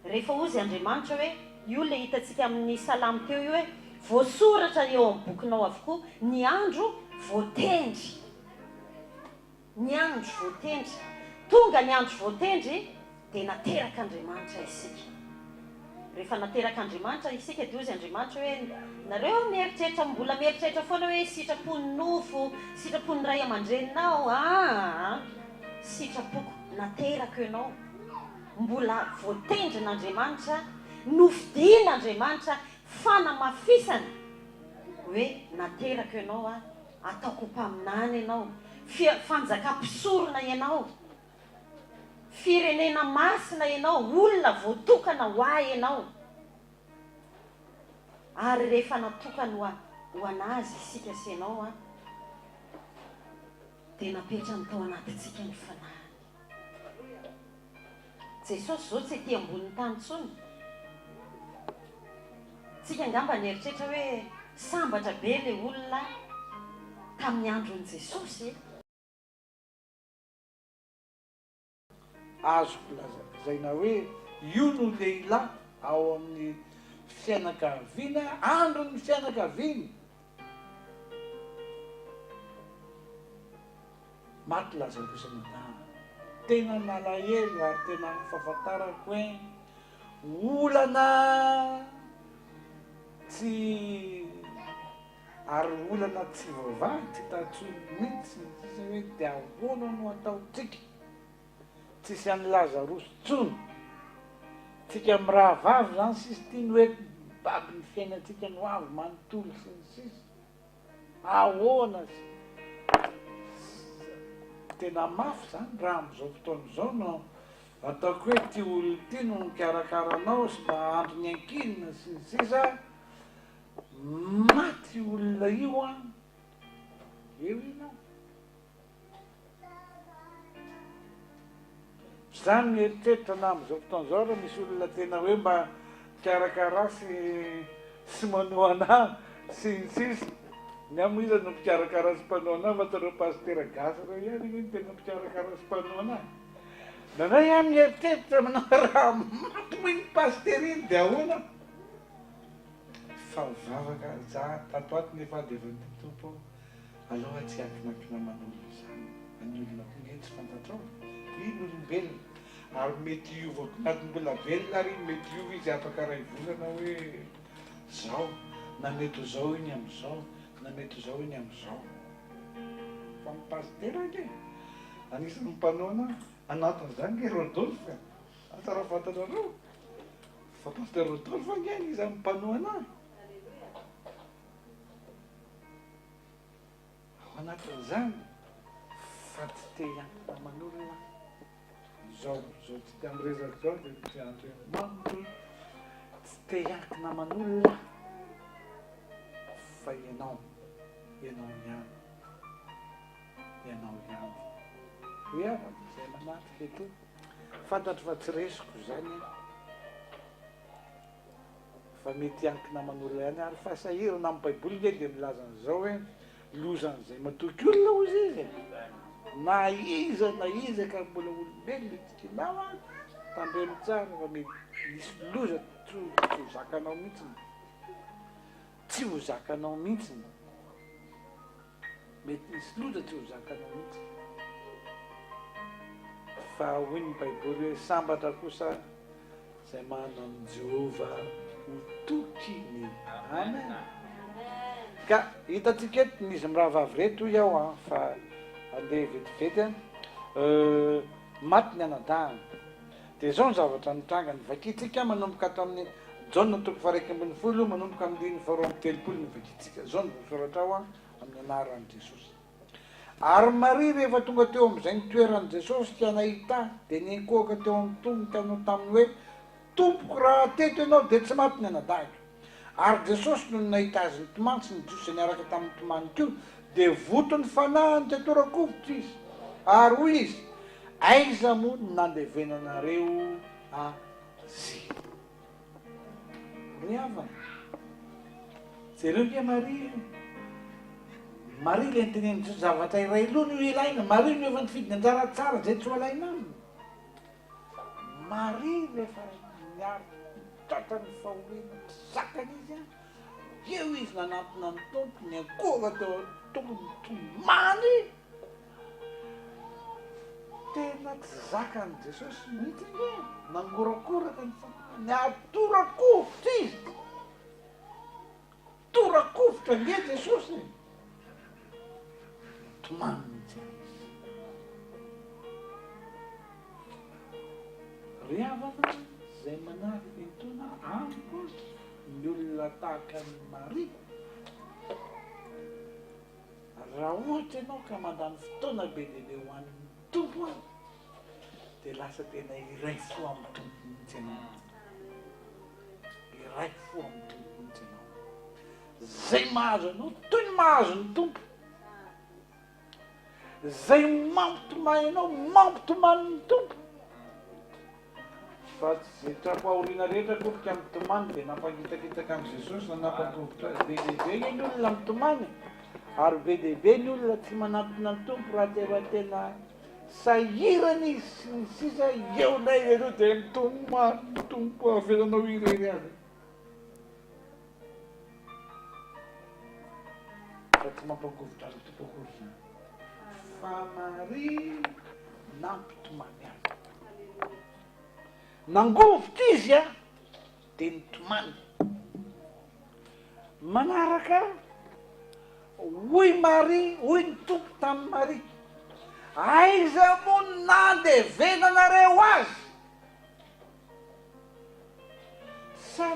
rehefa hozy Andriamanitra hoe, io ilay hitantsika amin'ny salamo teo io hoe, voasoratra eo amin'ny bokinao avokoa ny andro voatendry. Ny andro voatendry. Tonga ny andro voatendry dia naterak'Andriamanitra isika. Rehefa naterak'Andriamanitra isika dia hozy Andriamanitra hoe, nareo mieritreritra, mbola mieritreritra foana hoe sitrapon'ny nofo, sitrapon'ny ray aman-dreninao, aa sitrapoko, naterako ianao. Mbola voatendrin'Andriamanitra, nofidin'Andriamanitra, fanamafisana hoe naterako ianao aho. Ataoko ho mpaminany ianao, fanjakam-pisorona ianao, firenena masina ianao, olona voatokana ho Ahy ianao. Ary rehefa natokany ho ho an'Azy isika sy ianao, dia napetrany tao anatintsika ny Fanahiny. Jesosy izao tsy ety ambonin'ny tany intsony. Tsika angamba nieritreritra hoe sambatra be ilay olona tamin'ny andron'i Jesosy.
Azoko lazaina hoe io no lehilahy ao amin'ny fianakaviana, andron'ny fianakaviany. Maty Lazarosy anadahiny. Tena nalahelo ary tena fahafantarako hoe olana tsy ary olana tsy voavaha tsy hita intsony mihitsy ny sisa hoe dia ahoana no ataontsika? Tsisy an'i Lazarosy intsony. Tsika mirahavavy izany sisa ity no hoe mibaby ny fiainantsika ny ho avy manontolo sy ny sisa. Ahoana sy tena mafy izany raha amin'izao fotoana izao no ataoko hoe ity olona ity no mikarakara anao sy mba andry ny ankinina sy ny sisa, maty io olona io an, eo ianao. Za mieritreritra na amin'izao fotoana izao ary misy olona tena hoe mba mikarakara ahy sy sy manohana ahy sy ny sisa Ny ahy moa iza no mpikarakara sy mpanohana ahy fa tsy ireo pasitera gasy ireo ihany ange no tena mpikarakara sy mpanohana ahy. Indraindray aho mieritreritra manao raha maty moa iny pasitera iny dia ahoana? Fa mivavaka za tato ato nefa dia efa niteny Tompo ô, Aleo aho tsy hiankinankina aman'olona izany fa ny olona koa nge tsy fantatrao e! Iny olombelona ary mety hiova koa na mbola velona ary iny mety hiova izy afaka iray volana hoe zao na mety ho zao iny amin'izao na mety ho zao iny amin'izao fa ny pasitera ange anisan'ny mpanohana anatin'izany nge Rodolphe e! Asa raha fantatrareo fa pasteur Rodolphe ange anisan'ny mpanohana ahy. Ao anatin'izany fa tsy te hiankina aman'olona aho. Izao izao tsika miresaka izao dia tsy Andriamanitra tsy te hiankina aman'olona aho fa ianao, ianao ihany, ianao ihany. Ry havana izay manatrika eto, fantatro fa tsy resiko izany an. Fa mety hiankina aman'olona ihany ary fa sahirana amin'ny baiboly nge dia milaza an'izao hoe lozan'izay matoky olona hozy izy e! Na iza na iza ka mbola olombelona itokianao an, tandremo tsara fa mety hisy loza tsy ho zakanao mihitsiny, tsy ho zakanao mihitsiny, mety hisy loza tsy ho zakanao mihitsy. Fa hoy ny baiboly hoe sambatra kosa Izay manana an'i Jehovah ho tokiny. Amen. Ka hitantsika eto ny izy mirahavavy ireto hoy aho an, fa andeha vetivety an. Maty ny anadahiny. Dia izao ny zavatra nitranga, novakintsika manomboka ato amin'ny Jaona toko faha-11 manomboka amin'ny andininy faha-32 no vakintsika. Izao no voasoratra ao an, amin'ny anaran'i Jesosy. Ary Maria rehefa tonga teo amin'izay nitoeran'i Jesosy ka nahita Ahy, dia niankohoka teo amin'ny tongony ka nanao taminy hoe, Tompoko, raha teto Ianao, dia tsy maty ny anadahiko. Ary Jesosy nony nahita azy nitomany sy ny Jiosy izay niaraka taminy nitomany koa, dia voton'ny fanahiny ka tora-kovitra Izy, ary hoy Izy, Aiza moa no nandevenanareo azy? Ry havana, jereo nge Maria e! Maria ilay nitenen'i Jesosy, zavatra iray loha no ilaina, Maria no efa nifidy ny anjara tsara izay tsy ho alaina aminy. Maria rehefa niary tratra ny fahoriana tsy zakany izy an, eo izy nanantona ny Tompo, niankohoka teo an-tongony nitomany. Tena tsy zakan'i Jesosy mihitsy ange e! Nangorakoraka ny fanahiny ary tora-kovitra izy. Tora-kovitra ange Jesosy e! Nitomany mihitsy ary izy. Ry havana izay manaraka etoana amiko ny olona tahaka an'i Maria. Raha ohatra ianao ka mandany fotoana be dia be ho an'ny Tompo an, dia lasa tena iray fo amin'ny Tompo mihitsy ianao. Iray fo amin'ny Tompo mihitsy ianao. Izay mahazo anao toy ny mahazo ny Tompo. Izay mampitomany anao, mampitomany ny Tompo. Fa tsy izay tra-pahoriana rehetra akory ka mitomany dia nampangitakitaka an'i Jesosy na nampangovitra azy. Be dia be anie ny olona mitomany e! Ary be dia be ny olona tsy manantona ny Tompo raha tsy efa tena sahirana izy sy ny sisa Eo indray izy aloha dia mitomany, Tompo avelanao irery aho ve? Fa tsy mampangovitra ny Tompo akory izany. Fa Maria nampitomany azy. Nangovitra izy a, dia nitomany. Manaraka, hoy Maria, hoy ny Tompo tamin'i Maria, Aiza moa no nandevenanareo azy? Sa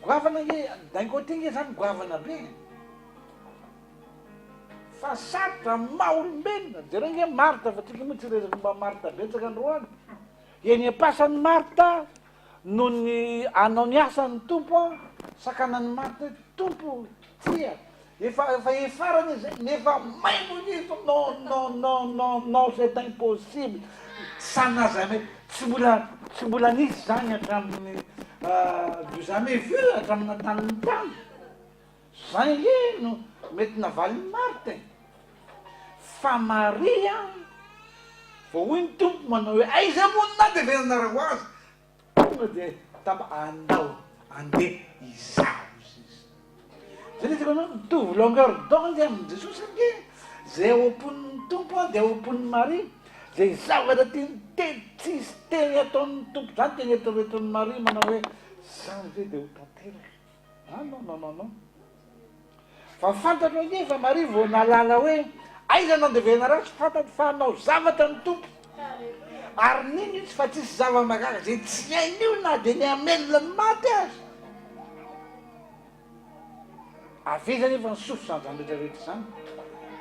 goavana ange, d'un côté ange zany goavana be e. Fa sarotra amin'ny maha olombelona, jereo ange Martha fa tsika moa tsy hiresaka momba an'i Martha betsaka androany. Eny am-pasan'i Martha noho ny hanao ny asan'ny Tompo an, sakanan'i Martha hoe Tompo tsia, efa efa hiafarana izy zay, nefa maimbo izy, non non non non non c'est impossible, ça n'a jamais, tsy mbola tsy mbola nisy zany hatramin'ny du jamais vu hatramin'ny natanin'ny tany. Zay nge no mety navalin'i Martha e! Fa Maria vao hoy ny Tompo manao hoe aiza moa no nandevenanareo azy? Tonga dia tamba andao andeha izaho sisa. Zay le tiako anao, mitovy longueur d'onde amin'i Jesosy ange, zay ao am-pon'ny Tompo dia ao am-pon'i Maria, zay zavatra tiany teny tsisy teny ataon'ny Tompo zany teny eritreretin'i Maria manao hoe zany ve dia ho tanteraka? Ah non non non non. Fa fantatro ange fa Maria vao nahalala hoe aiza no andevenareo tsy fantatro fa hanao zavatra ny Tompo. Ary nino izy fa tsisy zava-mahagaga izay tsy hain'io na dia ny hamelona ny maty aza. Avy aiza anefa ny sofy izany zavatra rehetra izany?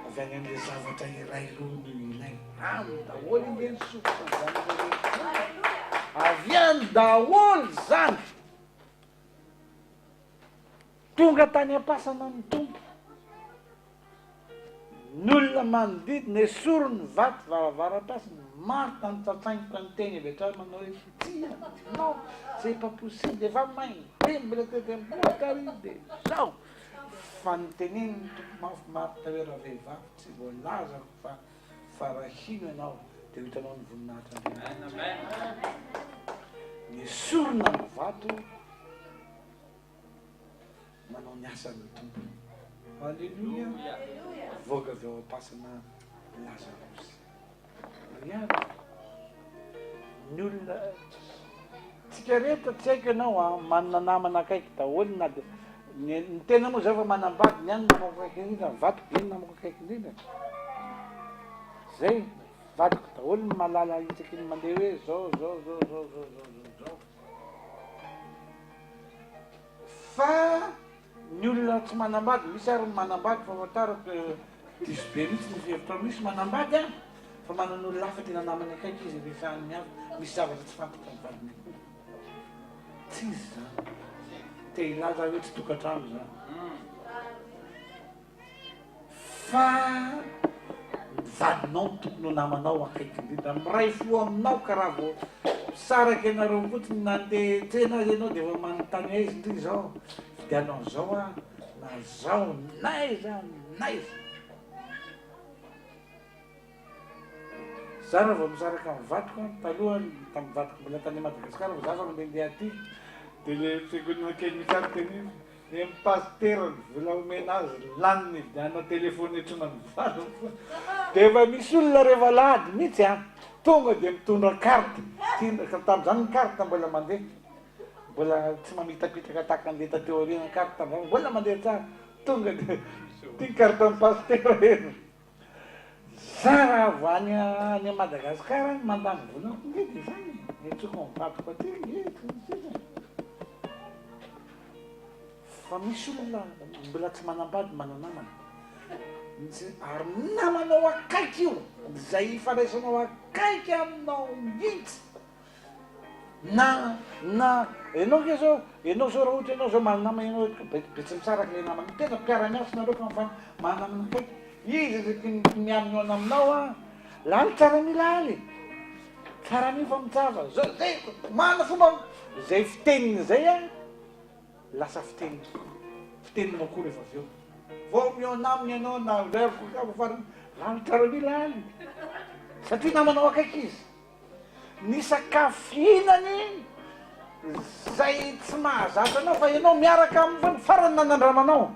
Avy any amin'ilay zavatra iray loha no ilaina. Any daholo ange ny sofy izany zavatra rehetra izany. Avy any daholo izany. Tonga tany am-pasana ny Tompo. Ny olona manodidina, esoriny ny vato varavaram-pasana. Marta nitsatsaingoka niteny avy hatrany manao hoe, Tsia, non, c'est pas possible, efa maina be, mbola tety am-bohoka ary izy dia izao. Fa notenenin'ny Tompo mafy Marta hoe, Ravehivavy, tsy voalazako fa Fa raha hino ianao dia ho hitanao ny voninahitr'Andriamanitra. Nesorina ny vato manao ny asan'ny Tompo. Alléluia. Voaka avy ao am-pasana Lazarosy. Ry havana, ny olona tsika rehetra tsy haiko ianao an, manana namana akaiky daholo na dia ny ny tena moa zao efa manambady ny any namako akaiky indrindra, ny vadiko ve ny namako akaiky indrindra? Zay, vadiko daholo ny mahalala isaky ny mandeha hoe zao zao zao zao zao zao zao zao. Fa ny olona tsy manambady, misy ary ny manambady fa fantarako diso be mihitsy ny fihevitrao, misy manambady an, fa manana olona hafa tena namany akaiky izy resahan'ny hafa, misy zavatra tsy fantatra ny vadiny akory. Tsy izy izany. Te hilaza aho hoe tsy tokantrano izany. Fa ny vadinao no tokony ho namanao akaiky indrindra, miray fo aminao ka raha vao misaraka ianareo fotsiny na andeha hiantsena aza ianao dia efa manontany aiza ndry izao, vidiano an'izao aho na zao n'aiza n'aiza. Za raha vao misaraka amin'ny vadiko an, taloha tamin'ny vadiko mbola tany Madagascar vao za vao nandehandeha aty dia le fiangonana kely misy ahy teneniko Ny pasitera ny vola omena azy laniny hividianana téléphone hiantsoana ny vadiny foana. Dia efa misy olona rehefa alahady mihitsy an, tonga dia mitondra carte, tamin'izany ny carte mbola mandeha, mbola tsy mamitapitaka tahaka an'ilay taty aoriana ny carte tamin'izany, mbola mandeha tsara, tonga dia ity carte an'ny pasitera eny. Za raha vao any any Madagascar any mandany vola koa nge de zany e, miantsoko ny vadiko aty nge sy ny sisa e. Fa misy olona mbola tsy manambady mana-namana, ary namanao akaiky io, izay ifandraisanao akaiky aminao mihitsy. Na na enao nge zao enao zao raha ohatra enao zao manana namana enao be be tsy misaraka le namana tena mpiara-miasa nareo fa mifa manana namana akaiky izy isaky ny miara-mihaona aminao an laly tsara mila aly e! Tsara an'io fa mitsava. Zao zay mana fomba zay fiteniny zay an, lasa fiteniny. Fiteninao koa rehefa avy eo. Vao mihaona aminy ianao na farany, laly tsara be laly. Satria namanao akaiky izy. Ny sakafo fihinany izay tsy mahazatra anao fa ianao miaraka aminy foana, farany nanandramanao.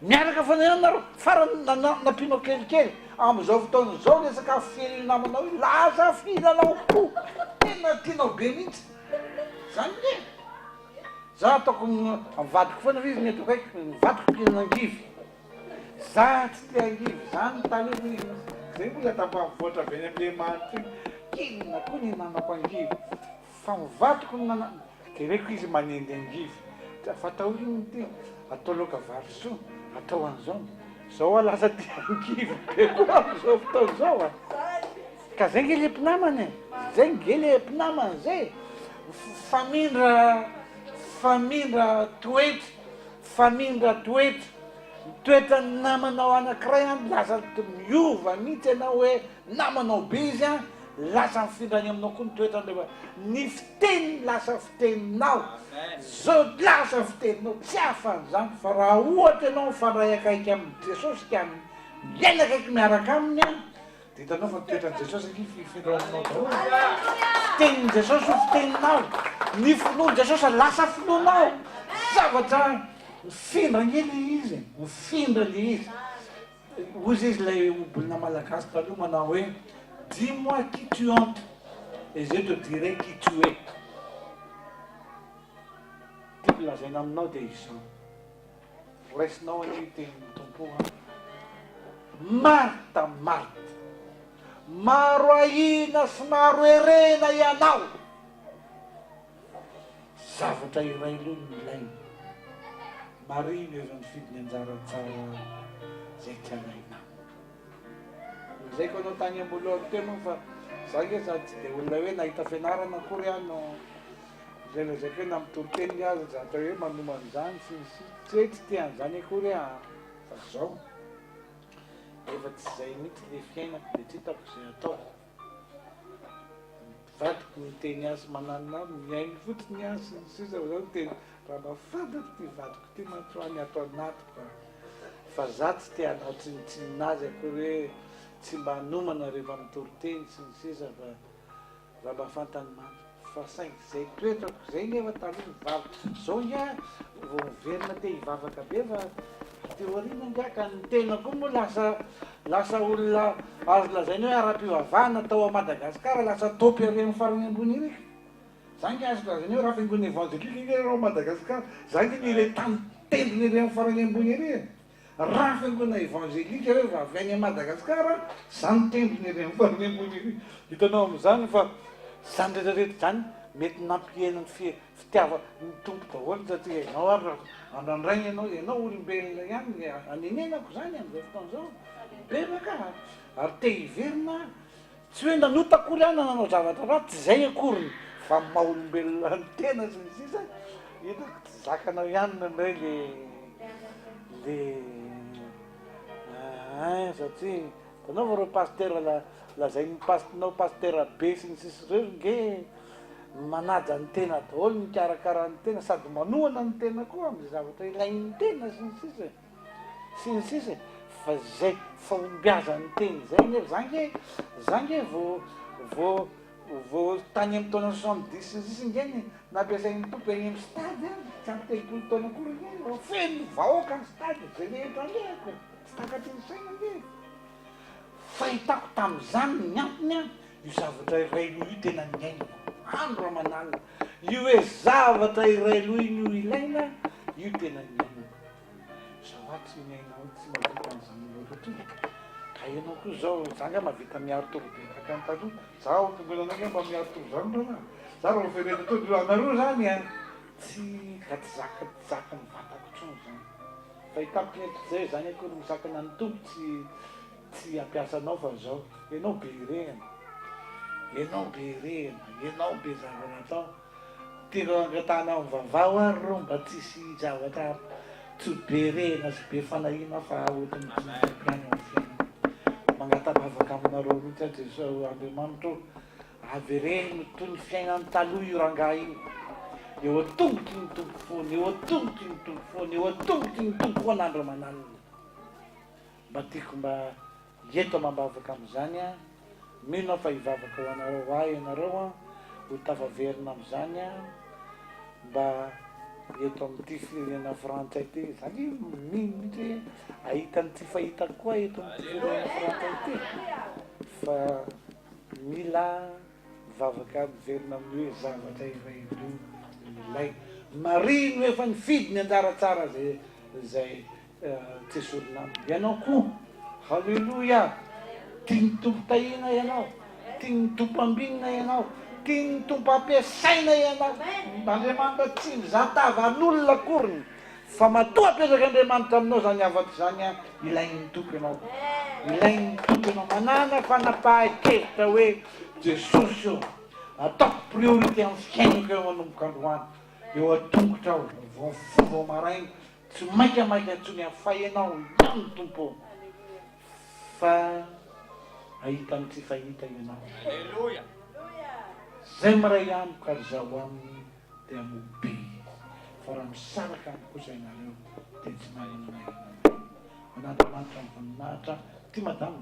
Miaraka foana ihany nareo, farany nampianao kelikely. Amin'izao fotoana izao ilay sakafo fihinan'io namanao io lasa fihinanao koa. Tena tianao be mihitsy. Zany nge. Za ataoko amin'ny vadiko foana fa izy mety ho akaiky, ny vadiko mpihinana angivy. Za tsy te angivy zany taloha hoy izy, zay mbola tampavoatra avy any amle mahantra iny, k'inona koa ny hinanako angivy fa ny vadiko no nana, jereko izy manendy angivy, fa atao inona ity, atao laoka vary soa, atao an'izao, zao aho lasa tia angivy be koa am'zao fotoana zao a, ka zay nge le mpinamana e, zay nge le mpinamana zay e, famindra famindra toetra Famindra toetra, ny toetran'ny namanao anankiray an, lasa miova mihitsy ianao hoe namanao be izy an, lasa mifindra any aminao koa ny toetrany rehefa ny fiteniny lasa fiteninao, zao lasa fiteninao, tsy hafa an'izany fa raha ohatra ianao mifandray akaiky amin'i Jesosy ka miaina akaiky miaraka aminy an, Dia hitanao fa ny toetran'i Jesosy ange feno ao aminao daholo e. Fitenin'i Jesosy ho fiteninao. Ny finoan'i Jesosy lasa finoanao. Zavatra mifindra ange ilay izy e. Mifindra ilay izy. Hoy izy ilay ohabolana malagasy taloha manao hoe dis-moi qui tu hantes et je te dirai qui tu es. Tiako lazaina aminao dia izao. Raisinao anie io tenin'ny Tompo io an! Marta, Marta, maro ahiana sy maro herena ianao! Zavatra iray loha no ilaina. Maria no efa nifidy ny anjara tsara izay tsy alainao. Nolazaiko anao tany am-boalohany teo moa fa za nge sady tsy dia olona hoe nahita fianarana akory aho no Izay lazaiko hoe na mitory teny aza dia atao hoe manomana izany sy ny sisa, tsy hoe tsy te an'izany akory aho an, fa zao, efa tsy izay mihitsy le fiainako dia tsy hitako izay ataoko, ny vadiko miteny ahy sy mananona ahy, mihaino fotsiny aho sy ny sisa fa zao no tena, raha mba fantatro ity vadiko ity mantsy hoa ny ato anatiko an, fa za tsy te hanao tsinontsinona azy akory hoe tsy mba hanomana rehefa mitory teny sy ny sisa fa. Raha mba fantany mantsy. Fa saingy izay toetrako izay nefa taloha nivavaka. Izao ingahy vao miverina te hivavaka be fa aty aoriana ingahy ka ny tena koa moa lasa lasa olona azo lazaina hoe ara-pivavahana tao Madagascar lasa top ery amin'ny farany ambony ery. Za ingahy azo lazaina hoe raha fiangonana evanjelika ingahy ao Madagascar. Za ingahy ny irery tany tendrony ery amin'ny farany ambony ery e. Raha fiangonana evangelika hoe vao avy any Madagascar, zany tendrony ery amin'ny farany ambony ery. Hitanao amin'izany fa zany rehetra rehetra zany mety nampihena ny fitiavana ny Tompo daholo satria ianao ary raha andrandraina ianao, ianao olombelona ihany, anenenako zany amin'izao fotoana izao, mibebaka ary te hiverina Tsy hoe nanota akory aho na nanao zavatra ratsy, tsy izay akoriny, fa ny maha olombelona ny tena sy ny sisa, hitako tsy zakanao ihany indraindray le le ein satria hitanao fa ireo pasitera la lazain'ny pastinao pasitera be sy ny sisa ireo nge manaja ny tena daholo, mikarakara ny tena sady manohana ny tena koa amin'izay zavatra ilain'ny tena sy ny sisa e. sy ny sisa e, fa zay fahombiazan'ny teny zay nefa za nge za nge vao vao vao tany amin'ny taona soixante dix sy ny sisa nge ny nampiasain'ny Tompo eny amin'ny stade an, tsy ampy 30 taona akory nge vao feno vahoaka ny stade, zay rehetra alehako e, tsy takatry ny saina nge e, fahitako tamin'izany ny antony an, io zavatra iray loha io tena niainako andro aman'alina, io hoe zavatra iray loha iny io ilaina io tena niainako. Zao aho tsy miaina ao tsy mahavita an'izany loatra intsony ka ianao koa zao za nga mahavita miaro tory be tahaka ny taloha za ao am-piangonana ange mba miaro tory zany rahalahy za raha hoferena teo de anareo zany an tsy ka tsy zaka tsy zakan'ny vatako intsony zany fahitako ny eto zay zany akory misakana ny Tompo tsy tsy hampiasa anao fa zao ianao be irehana ianao be irehana ianao be zavatra atao Tiako angatahana amin'ny vavaho ary reo mba tsisy zavatra tsy ho be rehina sy be fanahiana fa ohatran'ny tsy mitompo ihany amin'ny fiainana. Mangata-bavaka aminareo mihitsy aho Jesoa Andriamanitra ô, Avereno toy ny fiainany taloha io rangahy io. Eo an-tongotry ny Tompo foana, eo an-tongotry ny Tompo foana, eo an-tongotry ny Tompo foana andro aman'alina. Mba tiako mba eto amam-bavaka amin'izany an. Mino aho fa hivavaka ho anareo ho ahy ianareo an, ho tafaverina amin'izany an, mba eto amin'ity firenena frantsay ity. Za nge mino mihitsy hoe hahita ny tsy fahitako koa aho eto amin'ity firenena frantsay ity. Fa mila mivavaka miverina amin'ny hoe zavatra efa io milay. Maria no efa nifidy ny anjara tsara zay zay tsy esorina aminy. Ianao koa. Haleloia! Tian'ny Tompo tahiana ianao. Tian'ny Tompo ambinina ianao. Tian'ny Tompo ampiasaina ianao. Andriamanitra tsy mizaha tavan'olona akoriny. Fa matoa apetrak'Andriamanitra aminao izany hafatra izany an, ilain'ny Tompo ianao. Ilain'ny Tompo ianao. Manàna fanapahan-kevitra hoe, Jesosy ô, ataoko priorité amin'ny fiainako ianao manomboka androany. Eo an-tongotra aho, vao mifoha vao maraina, tsy maikamaika intsony aho fa ianao ihany Tompo ô. Fa hahita ny tsy fahita ianao. Izay miray amiko ary izaho aminy dia hamoa be. Fa raha misaraka amiko kosa ianareo dia tsy manana na inona na inona. An'Andriamanitra ny voninahitra. Ty madama.